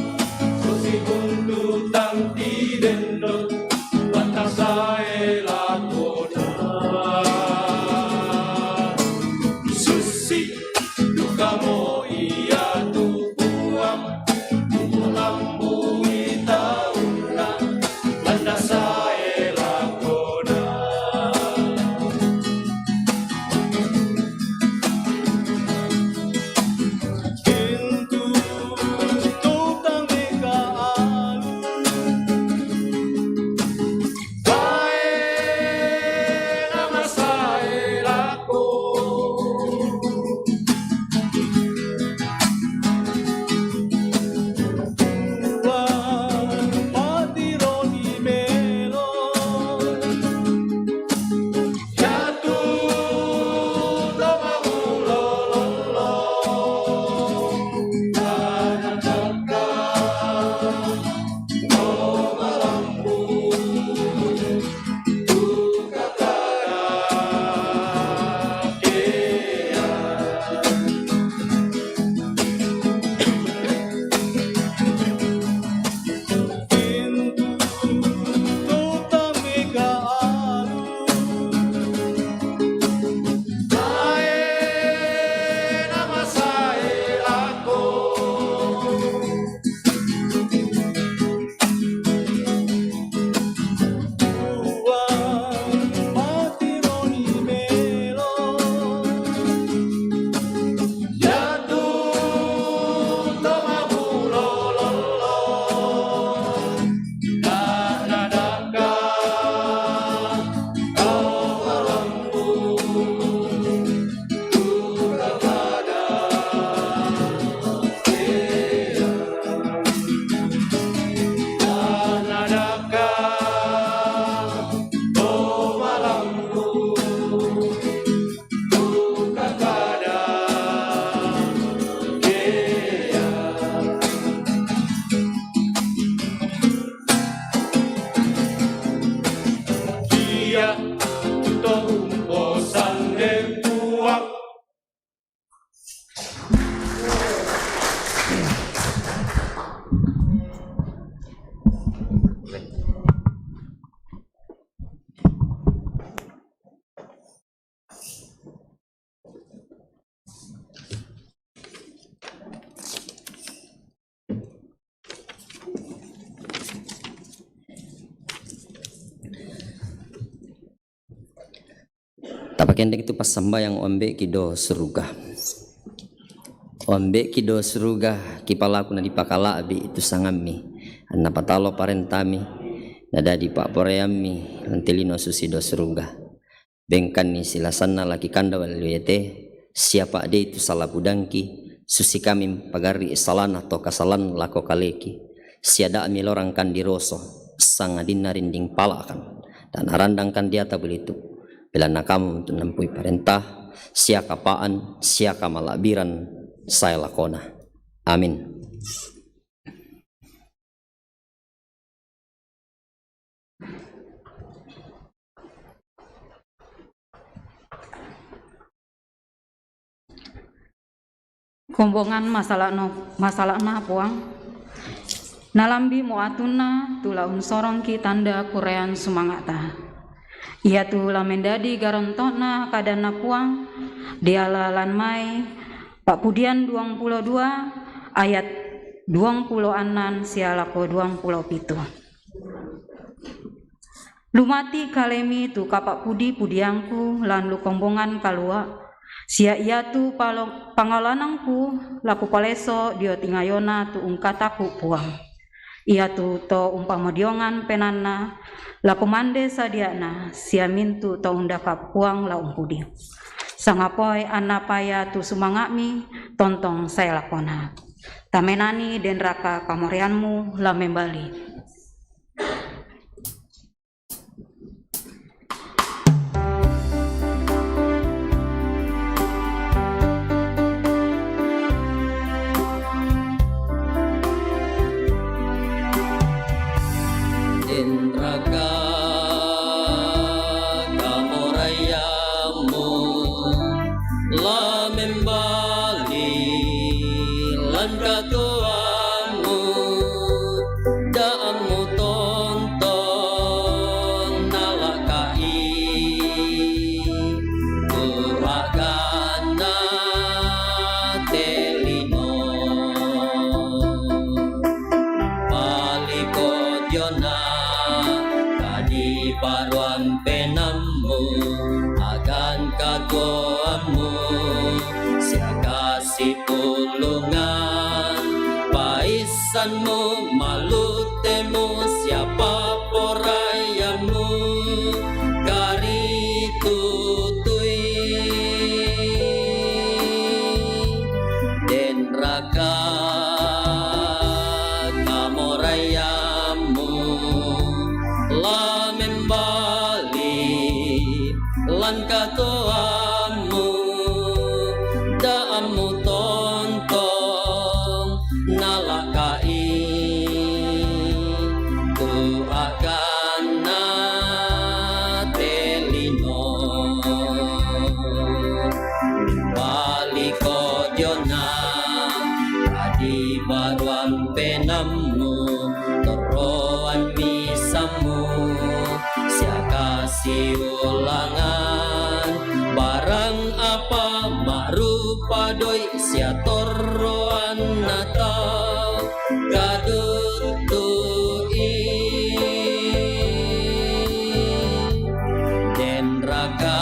susi buntu tang ti dendo, pantasae lakona. Susi, duka mo ia tu Puang, tu lambui tauna, pantasae lakona. Pintu tutang mega alu. Bae nama sae lako. Tuang, mati roni melo. Tapakendek tu passambayang. O Ambe'ki do suruga. O Ambe'ki do suruga, kipalaku na dipakala'bi tu sangammi, anna patalo parentami, na dadi pa'poraiammi lan te lino susi do suruga. Bengkanni silasanna la kikanda walu iate, sia pa'dei tu sala budangki, susi kami mpagarri'i salana to kasalan lako kaleki, sia da' milorang kandiroso, sangadinna rinding pala'kan, da' narandang kandiata bulitu, belanna kamu untu' nampui parenta, sia kapa'an, sia kamala'biran sae lakona. Amin. Kombongan masala'no-, masala'na Puang. Nalambi'mo atunna tu la unsorongki tanda kurrean sumanga'ta. Iatu la mendadi garonto'na kadanNa Puang, diala lan mai Pa'pudian duangpulo dua ayat duangpulo annan sia lako duangpulo pitu. Lumati kalemi tu kapa'pudi-pudiangku lan lu kombongan kalua', sia iatu palo-, pangalanangku la kupaleso dio tingayona tu ungkataku Puang. Iatu to umpamodiongan penaanna, la kumande sadia'na, sia mintu' to undaka Puang la umpudi. Sangapoy anna paya tu sumanga'mi tontong sae lakona. Tamenani denraka kamoreanmu la membali. Denraka kamoraiammu la membali lan katoa Sanmu malutemu siapa poraianmu kari tutui. Denraka kamoraianmu la membali lan katuanmu, da'amu tongtong nalaka'i tu aganna te lino. Baliko diona kadi baruan penammu, torroan misammu sia kasiulangan, barang apa ma'rupa doi sia torroanna tau kaduttu'i. Denraka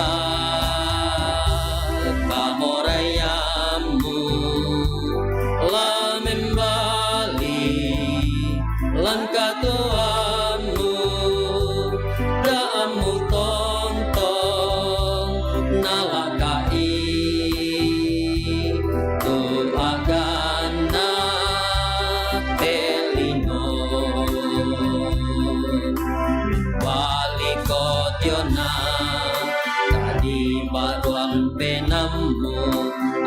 kamoraianmu la membali lan katuanmu, da'amu tongtong nalaka'i tu aganna te lino. Baliko diona kadi baruan penammu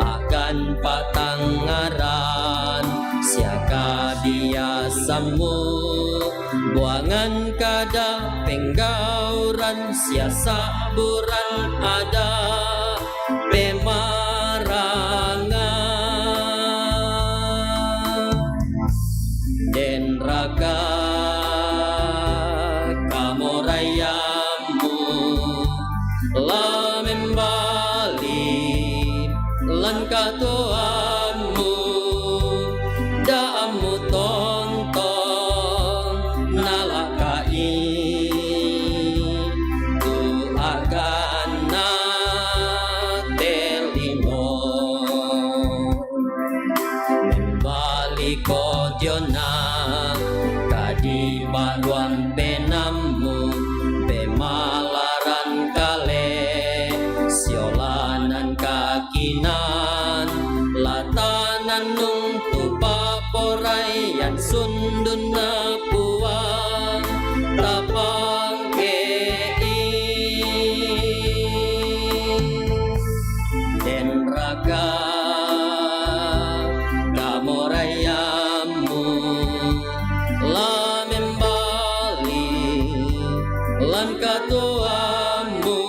agan patangngaran sia kabiasammu, buangan kada penggauran sia sa'buran ada pemarangan. Denraka kamoraianmu la membali lan katuanmu, da'amu tongtong nalaka'i tu aganna te lino. Baliko diona kadi baruan penammu, pemalaran kale siolanan kakinan, la tanannung tu paporaian sundunna Puang tapangke'i. Denraka kamoraianmu la membali lan katuanmu,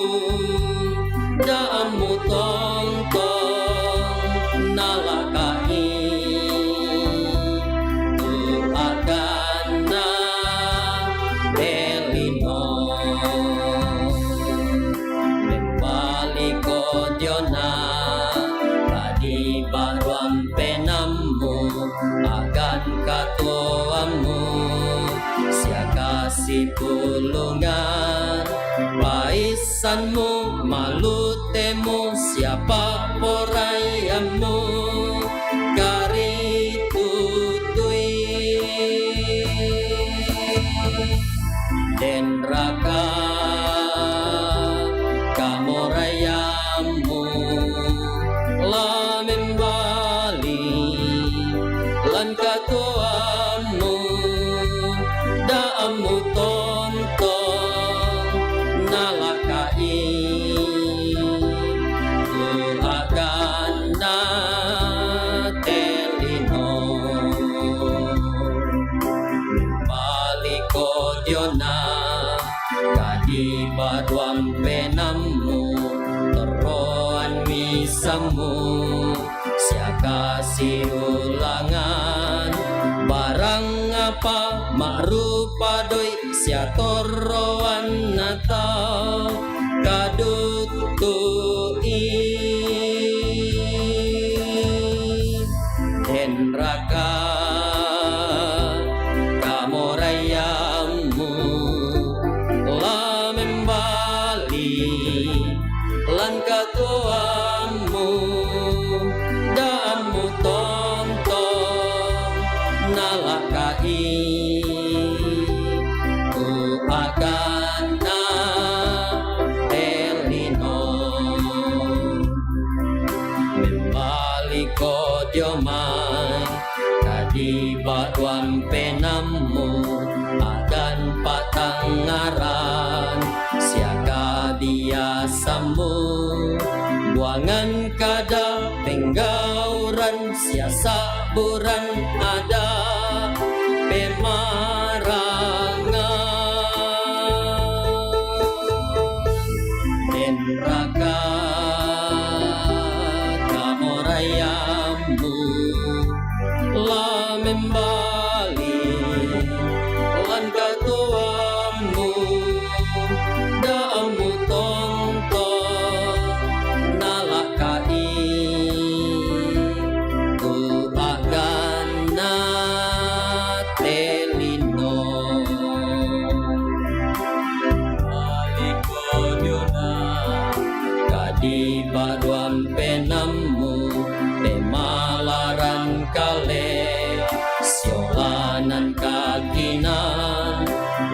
da'amu tongtong nalaka'i tu aganna te lino. Membaliko diona kadi baruan penammu agan katuanmu sia kasipulungan, paisanmu malutemu sia paporaianmu kari tutui. Denraka kamoraianmu la membali lan katuanmu, da'amu tongtong nalaka'i tu aganna te lino. Baliko diona kadi baruan penammu, torroan misammu sia kasiulangan, barang apa ma'rupa doi sia torroanna tau kaduttu'i. Denraka kamoraianmu la membali lan katuanmu, da'amu tongtong nalak Itu aganna te lino. Membaliko dio mai, kadibaruan penammu, agan patangngaran sia kabiasammu, buangan kada penggauran sia saburan ada pemarangan. Denraka kamoraianmu la membali lan katuoanmu, daammu tongtong nalakai tu aganna te lino. Baliko diona kadibaruan penammu, pemalaran kale siolanan kakinan,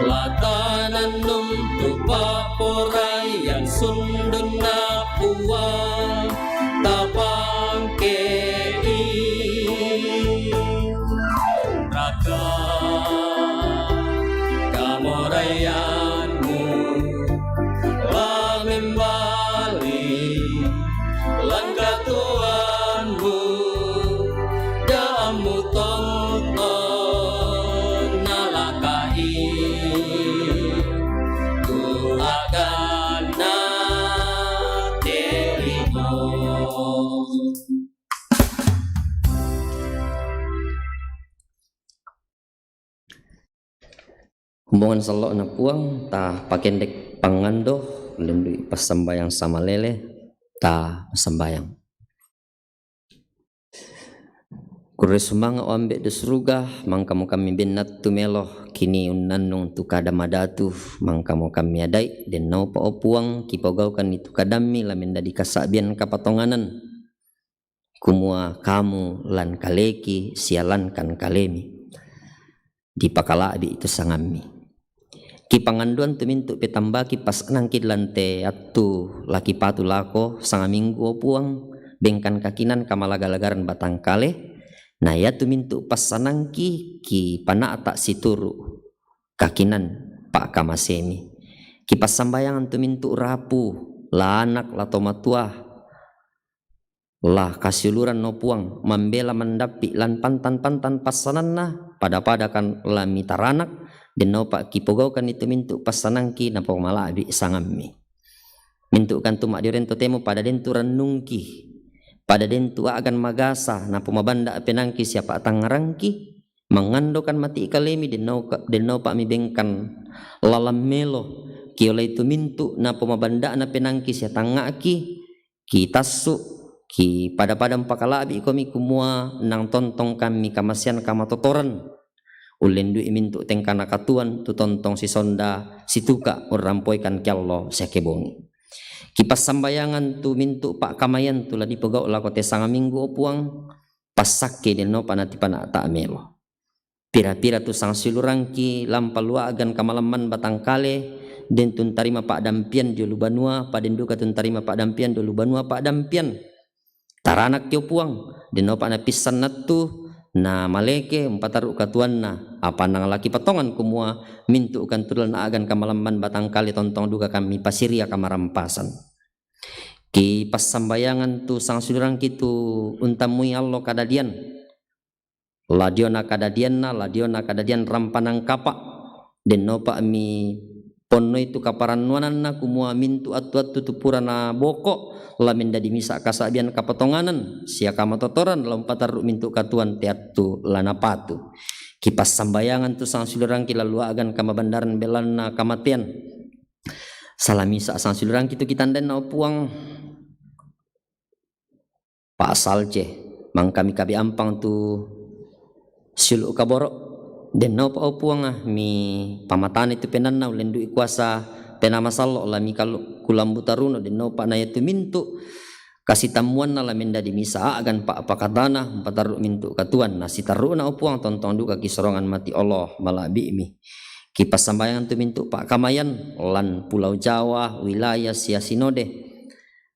la tanannum tu paporaian sundunna Puang tapangkei. Raka kamoraianmu la membali lan katuoanmu, daammu tongtong nalakai tu aganna te lino. Humbongan sallo'na Puang, ta pakendek pangando, lendui passambayang samalele, ta passambayang. Kurre sumanga' o Ambe' dio suruga, mangkamo kammi bennattu melo kini unnannung tu kada madatu, mangkamo kammi adai, dennopa o Puang kipogaukanni tu kadammi la mendadi kasa'bian kapatonganan, kumua kamu lan kaleki sia lankan kalemi dipakala'bi' tu sangammi. Kipangandoan tu mintu' petambaki passanangki lan te attu la kipatu lako sangaminggu, o Puang, bengkan kakinan kamalaga-lagaran batang kale, na iatu mintu' passanangki kipana'ta' situru' kakinan pa'kamasemi. Kipassambayangan tu mintu' rapu, la anak, la tomatua, la kasiuluran, o Puang, mambela mandappi' lan pantan-pantan passananna, pada-padakan la mitaranak, dennopa kipogaukanni tu mintu' passanangki napamala'bi' sangammi. Mintu'kan tu ma'dioreng totemo pada den tu rannungki, pada den tu a'gan magasa napomabanda' penangki sia pa'tangngarangki, mangandokan mati' kalemi, dennoka-, dennopa mibengkan lalan melo kiolai tu mintu' napomabanda'na penangki sia tangnga'ki, kitassu', kipada-pada umpakala'bi' komi kumua nang tontong kammi kamasean kamatotoran, ullendui mintu' tengkana katuoan tu tontong sisonda situka' urrampoikan keallo sia kebongi. Kipassambayangan tu mintu' pa'kamayan tu la dipogau' lako te sangaminggu, o Puang, passakkei dennopa natipana'ta' melo. Pira-pira tu sangsiulurangki lan palua'gan kamalamman batang kale, den tu untarima pa'dampian dio lu banua, paden duka tu untarima pa'dampian dio lu banua pa'dampian. Taranakki, o Puang, dennopa napissan nattu, namaleke umpatarru' katuoanna, apa nang la kipatongan kumua mintu'kan tu lan a'gan kamalamman batang kale tontong duka kammi pasiria kamarampasan. Kipassambayangan tu sangsiulurangki tu untammui allo kadadian, la diona kadadianna, la diona kadadian rampanan kapa', dennopa miponnoi tu kaparannuananna kumua mintu' attu-attu tu pura naboko', la mendadi misa' kasa'bian kapatonganan sia kamatotoran la umpatarru' mintu' katuoan te attu la napatu. Kipassambayangan tu sangsiulurangki lan lua'gan kamabandaran belanna kamatean. Sala misa' sangsiulurangki tu kitandainna, o Puang, Pak Salce, mangkami kabe ampang tu siulu' kaboro'. Dennopa, o Puang, mipamatanai tu penaanna, ullendui kuasa Penaa Masallo', la mikallu kulambu taruno, dennopa na iatu mintu' Kasitammuanna la mendadi misa a'gan pa'pakatana, mpatarru' mintu' katuoanna. Sitarru'na, o Puang, tontong duka kisorongan mati' olo mala'bi'mi. Kipassambayangan tu mintu' pa'kamayan lan Pulau Jawa, wilayah sia sinode.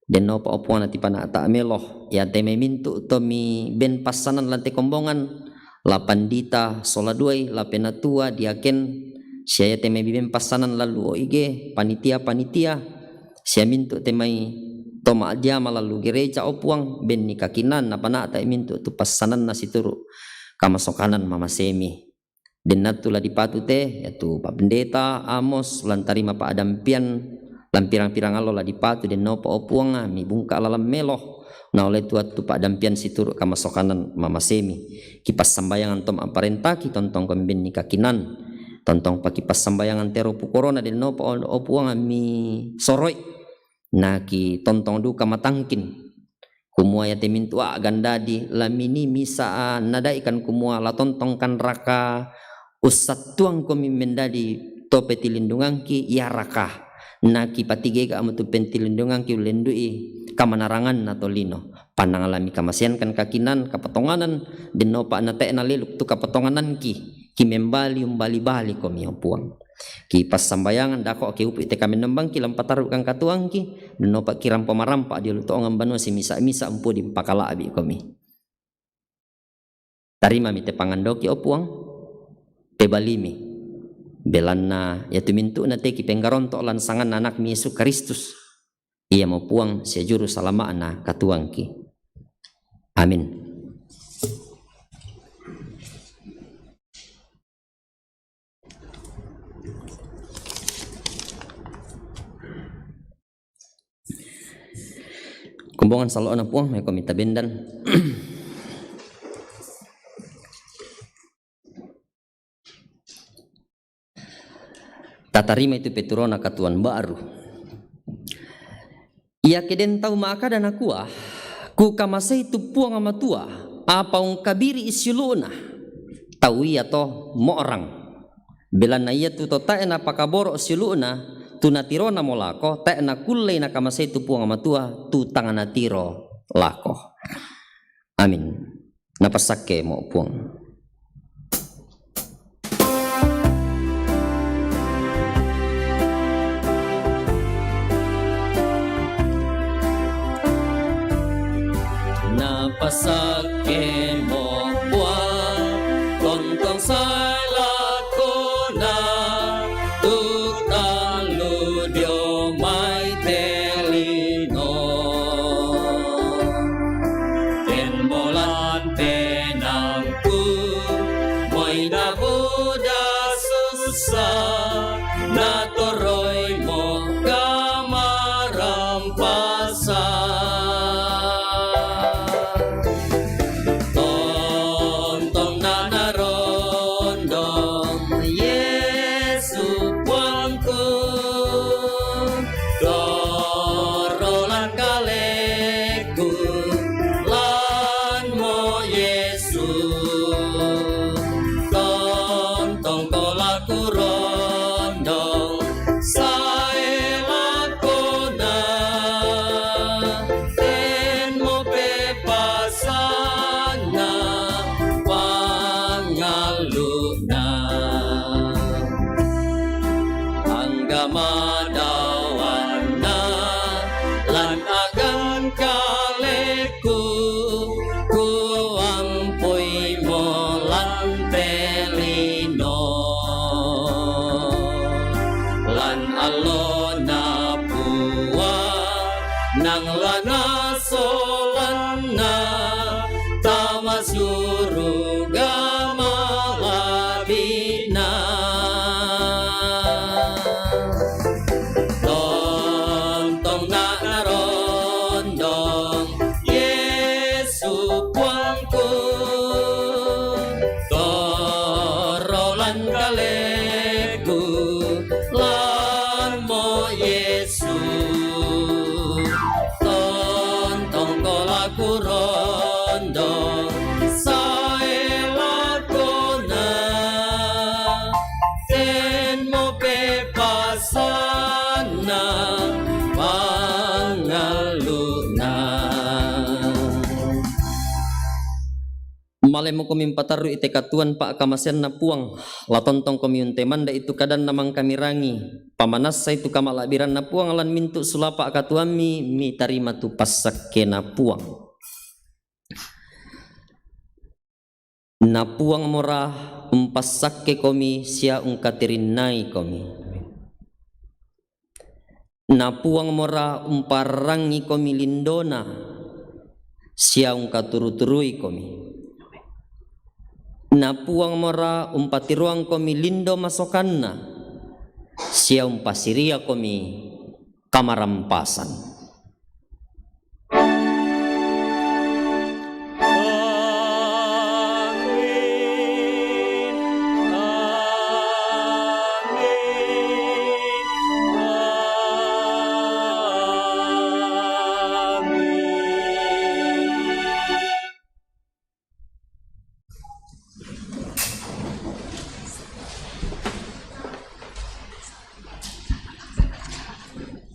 Dennopa, o Puang, natipana'ta' melo, iate mai mintu' to miben passanan lan te kombongan, la pandita sola duai, la penatua, diaken, sia iate mai miben passanan lan lu O I G, panitia-panitia, sia mintu' te mai to ma'jama lan lu gereja, o Puang, benni kakinaan, napana'ta'i mintu' tu passananna situru' kamasokanan mamasemi. Dennatu la dipatu te, iatu Pak Pendeta Amos, lan tarima pa'dampian, lan pirang-pirang allo la dipatu, dennopa, o Puang, mibungka' lalan melo, naolle tu attu pa'dampian situru' kamasokanan mamasemi. Kipassambayangan to ma'parentaki, tontong komi benni kakinaan, tontong pakipassambayangan te rupu korona, dennopa, o, o Puang, misoroi, na kitontong duka matangkin. Kumua iate mintu' a'gan dadi la minii misa, a, nadaikan kumua la tontongkan raka ussattuangkomi mendadi to petilindungangki, iaraka na kipatigega'mo tu petilindungangki ullendu'i kamanaranganna tolino. Pannang la mikamaseankan kakinaan kapatonganan, dennopa na te'na leluk tu kapatongananki, kimembali umbali-balikomi, o Puang. Kipassambayangan dako' keupu'i te kamennambangki, la mpatarru'kan katuoangki, dennopa kirampa-marampa' dio lu to'ongan banua simisa-misa umpudi mpakala'bi'komi. Tarimami te pangandoki, o Puang, pebalimi. Belanna iatu mintu'na te kipenggaronto' lan sanganna Anakmi Yesu Kristus, iamo Puang sia Juru Salama'na katuoangki. Amin. Kombongan salo'na Puang, maikomi tabendan. Tatarima itu peturona katuoan ba'ru. Iake den tau ma'kada nakua, "Kukamasei tu Puang Matua," apa ungkabiri'i siulu'na, tau iato mo'rang. Belanna iatu to tae' napakaboro' siulu'na, tu natironamo lako, tae' nakullei nakamasei tu Puang Matua, tu tang natiro lako. Amin. Napassakkemo Puang. Napassakkemo Puang, tontong sae lakona, tu tallu dio mai te lino. Tenmo lan tenangku, moi nabuda sussa, natoroimo kamarampasa. Tontong na narondong Yesu Puangku, toro lan kaleku lanmo Yesu. Tontong ko laku rondong sae lakona, tenmo pe pasanna pangallu'na. Angga madawanna lan agan kaleku, kuampuimo lan te lino. Lan allona Puang, nang la nasolanna, tama suruga mala'bina. Tontong na narondong Yesu Puangku, toro lan kaleku lanmo Yesu. Tontong ko laku rondong sae lakona, tenmo pe pasanna pangallu'na. Lemo komi mpatarru i te katuoan pa'kamaseanNa Puang, la tontong komi untemanda itu kadanNa mangkamirangi, pamanassa itu kamala'biranNa Puang lan mintu' sulapa' katuoammi mitarima tu passakkena Puang. Na Puang mora umpassakke komi sia ungkatirinnai komi. Na Puang mora umparrangi komi lindona sia ungkaturu-turui komi. Na Puang mora umpatiroang komi lindo masokanna sia umpasiria komi kamarampasan.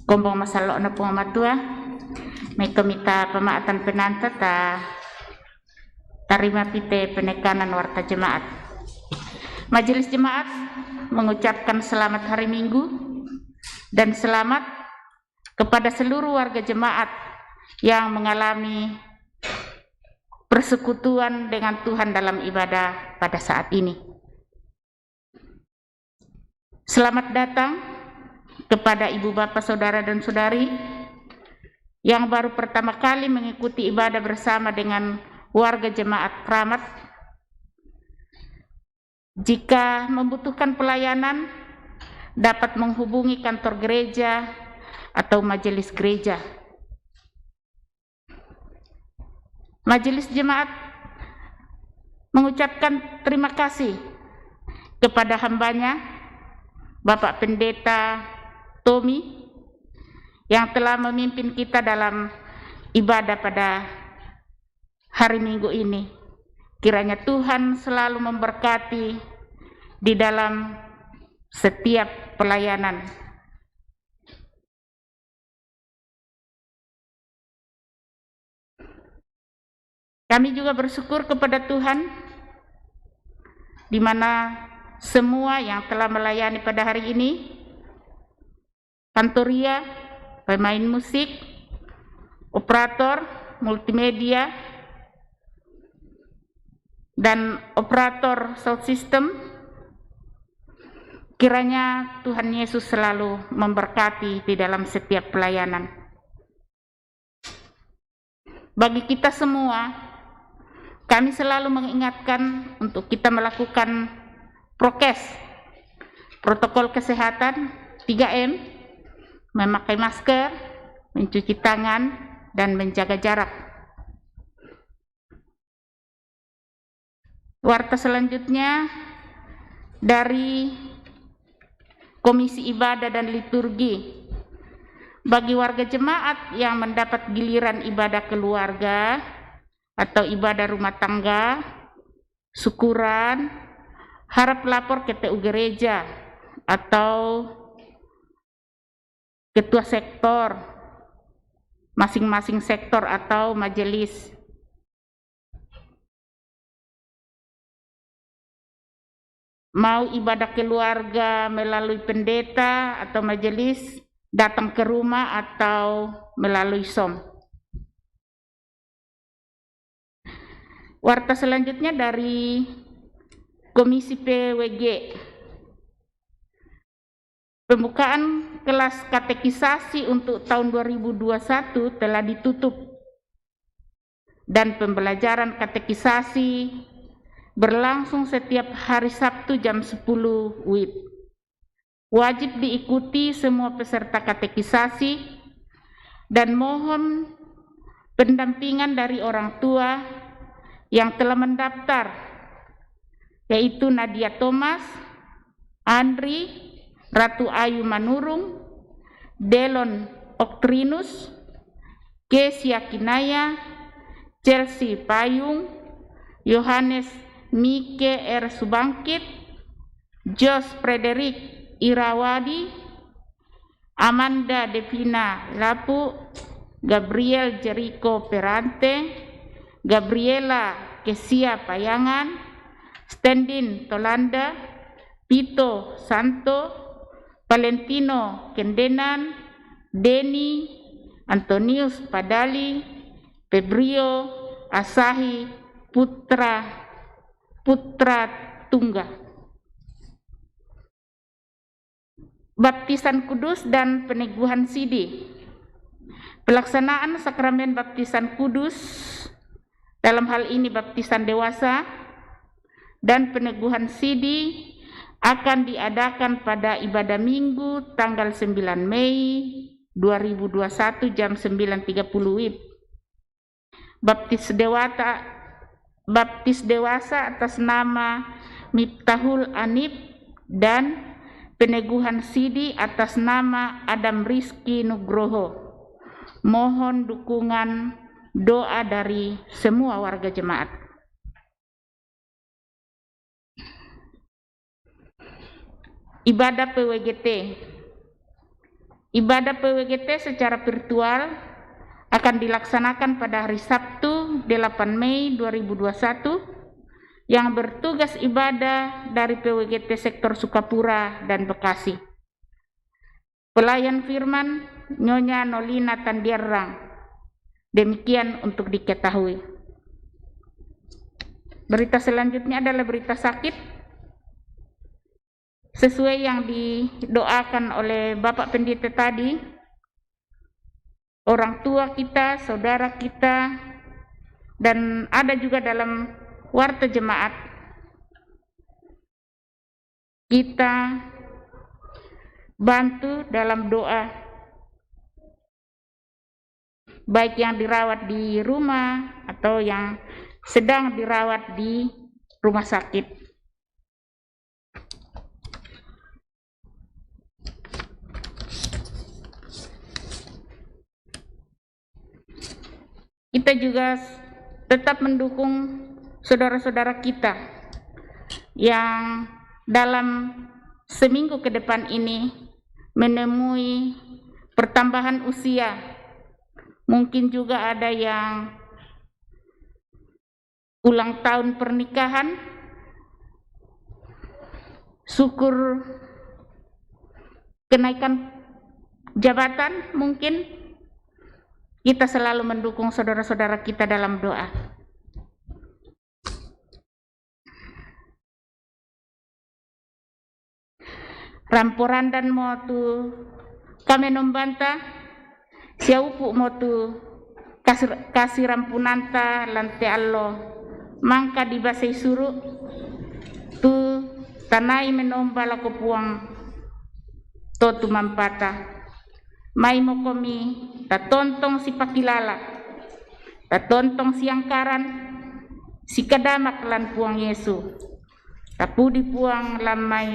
Kombong masallo'na Puang Matua, mai komi ta pama'tan penaanta ta tarima pite penekanan warta jemaat. Majelis jemaat mengucapkan selamat hari Minggu dan selamat kepada seluruh warga jemaat yang mengalami persekutuan dengan Tuhan dalam ibadah pada saat ini. Selamat datang kepada ibu, bapak, saudara, dan saudari yang baru pertama kali mengikuti ibadah bersama dengan warga jemaat Keramat. Jika membutuhkan pelayanan, dapat menghubungi kantor gereja atau majelis gereja. Majelis jemaat mengucapkan terima kasih kepada hambanya, Bapak Pendeta Tommy, yang telah memimpin kita dalam ibadah pada hari Minggu ini. Kiranya Tuhan selalu memberkati di dalam setiap pelayanan. Kami juga bersyukur kepada Tuhan, di mana semua yang telah melayani pada hari ini, kantoria, pemain musik, operator multimedia, dan operator sound system, kiranya Tuhan Yesus selalu memberkati di dalam setiap pelayanan. Bagi kita semua, kami selalu mengingatkan untuk kita melakukan prokes, protokol kesehatan tiga M, memakai masker, mencuci tangan, dan menjaga jarak. Warta selanjutnya dari Komisi Ibadah dan Liturgi. Bagi warga jemaat yang mendapat giliran ibadah keluarga atau ibadah rumah tangga, syukuran, harap lapor ke T U gereja atau ketua sektor, masing-masing sektor atau majelis. Mau ibadah keluarga melalui pendeta atau majelis, datang ke rumah atau melalui Zoom. Warta selanjutnya dari Komisi P W G. Pembukaan kelas katekisasi untuk tahun dua ribu dua puluh satu telah ditutup dan pembelajaran katekisasi berlangsung setiap hari Sabtu jam sepuluh W I B. Wajib diikuti semua peserta katekisasi dan mohon pendampingan dari orang tua yang telah mendaftar, yaitu Nadia Thomas, Andri, Ratu Ayu Manurung, Delon Octrinus, Kesia Kinaya, Chelsea Payung, Yohanes Mike R Subangkit, Josh Frederick Irawadi, Amanda Devina Lapu, Gabriel Jericho Perante, Gabriela Kesia Payangan, Standin Tolanda, Pito Santo, Valentino Kendenan, Deni, Antonius Padali, Febrio, Asahi, Putra, Putra Tungga. Baptisan Kudus dan Peneguhan Sidi. Pelaksanaan sakramen baptisan kudus, dalam hal ini baptisan dewasa, dan peneguhan sidi akan diadakan pada ibadah Minggu tanggal sembilan Mei dua ribu dua puluh satu jam sembilan tiga puluh W I B. Baptis dewata, baptis dewasa atas nama Miftahul Anip dan peneguhan sidi atas nama Adam Rizky Nugroho. Mohon dukungan doa dari semua warga jemaat. Ibadah P W G T. Ibadah P W G T secara virtual akan dilaksanakan pada hari Sabtu, delapan Mei dua ribu dua puluh satu, yang bertugas ibadah dari P W G T Sektor Sukapura dan Bekasi. Pelayan firman, Nyonya Nolina Tandiarang. Demikian untuk diketahui. Berita selanjutnya adalah berita sakit. Sesuai yang didoakan oleh Bapak Pendeta tadi, orang tua kita, saudara kita, dan ada juga dalam warta jemaat, kita bantu dalam doa, baik yang dirawat di rumah atau yang sedang dirawat di rumah sakit. Kita juga s-, tetap mendukung saudara-saudara kita yang dalam seminggu ke depan ini menemui pertambahan usia. Mungkin juga ada yang ulang tahun pernikahan, syukur kenaikan jabatan mungkin. Kita selalu mendukung saudara-saudara kita dalam doa. Ramporandan mo tu kamenombanta, siaupu mo tu kasir-, kasirampunanta lan te allo, mangka dibasei suru, tu tanai menomba lako Puang to tumampata. Maimo komi tatontong sipakilala, tatontong siangkaran, sikadamak lan Puang Yesu. Tapudi Puang lan mai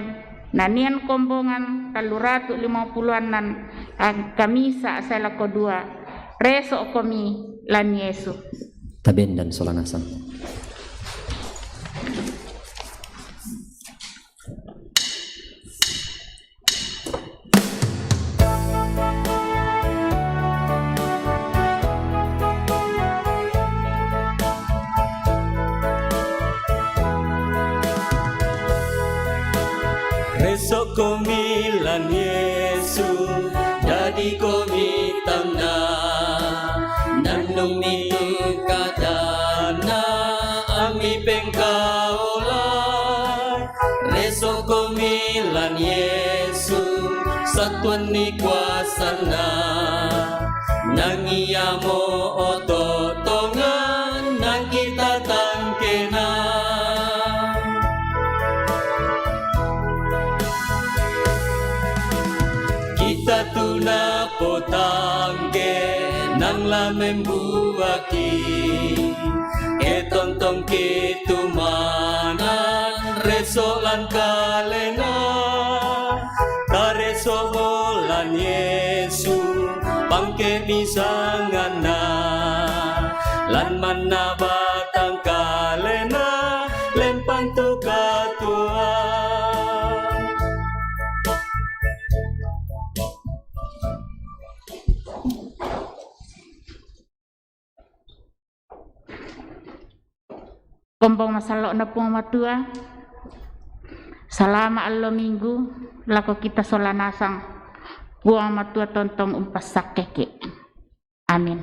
nanian kombongan tallu ratu lima puluh annan angka misa sai lako dua. Reso komi lan Yesu. Tabendan sola nasang. Reso komi lan Yesu, dadi komi tamna, nannung mitu katana, ami pengkaola. Reso komi lan Yesu, satuan ni kuasanna, nang iamo oto tongan, nang kita tangkena. Kita tu napotangke, nang la membuaki, ke tontongki tu manang reso lan kalena. Tareso mo lan Yesu, pangkemi sanganna, lan manna batang kalena, lempang tu katuoan. Kombong masallo'na Puang Matua. Salama allo Minggu lako kita sola nasang. Puang Matua tontong umpassakkeki. Amin.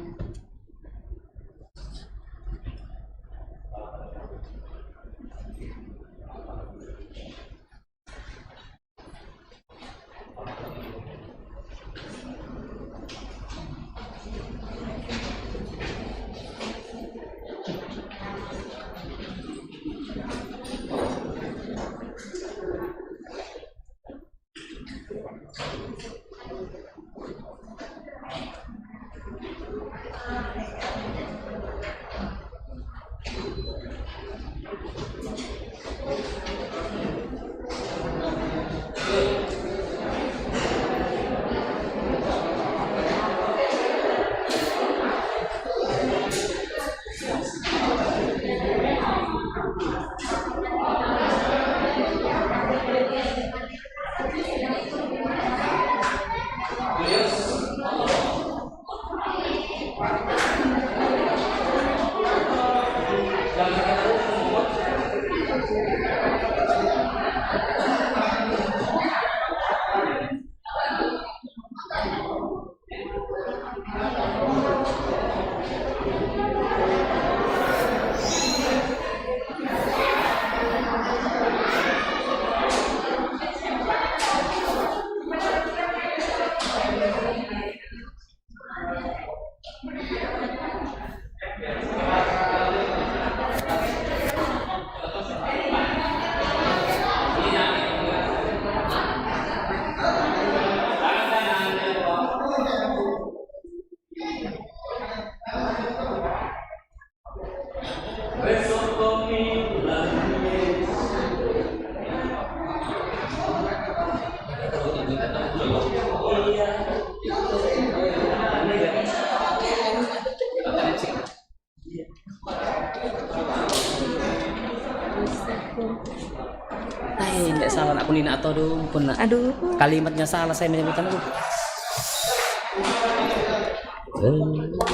Ai, ndak salah nak kunina atau dong pun nak. Aduh. Kalimatnya salah saya menyebutan itu. Eh.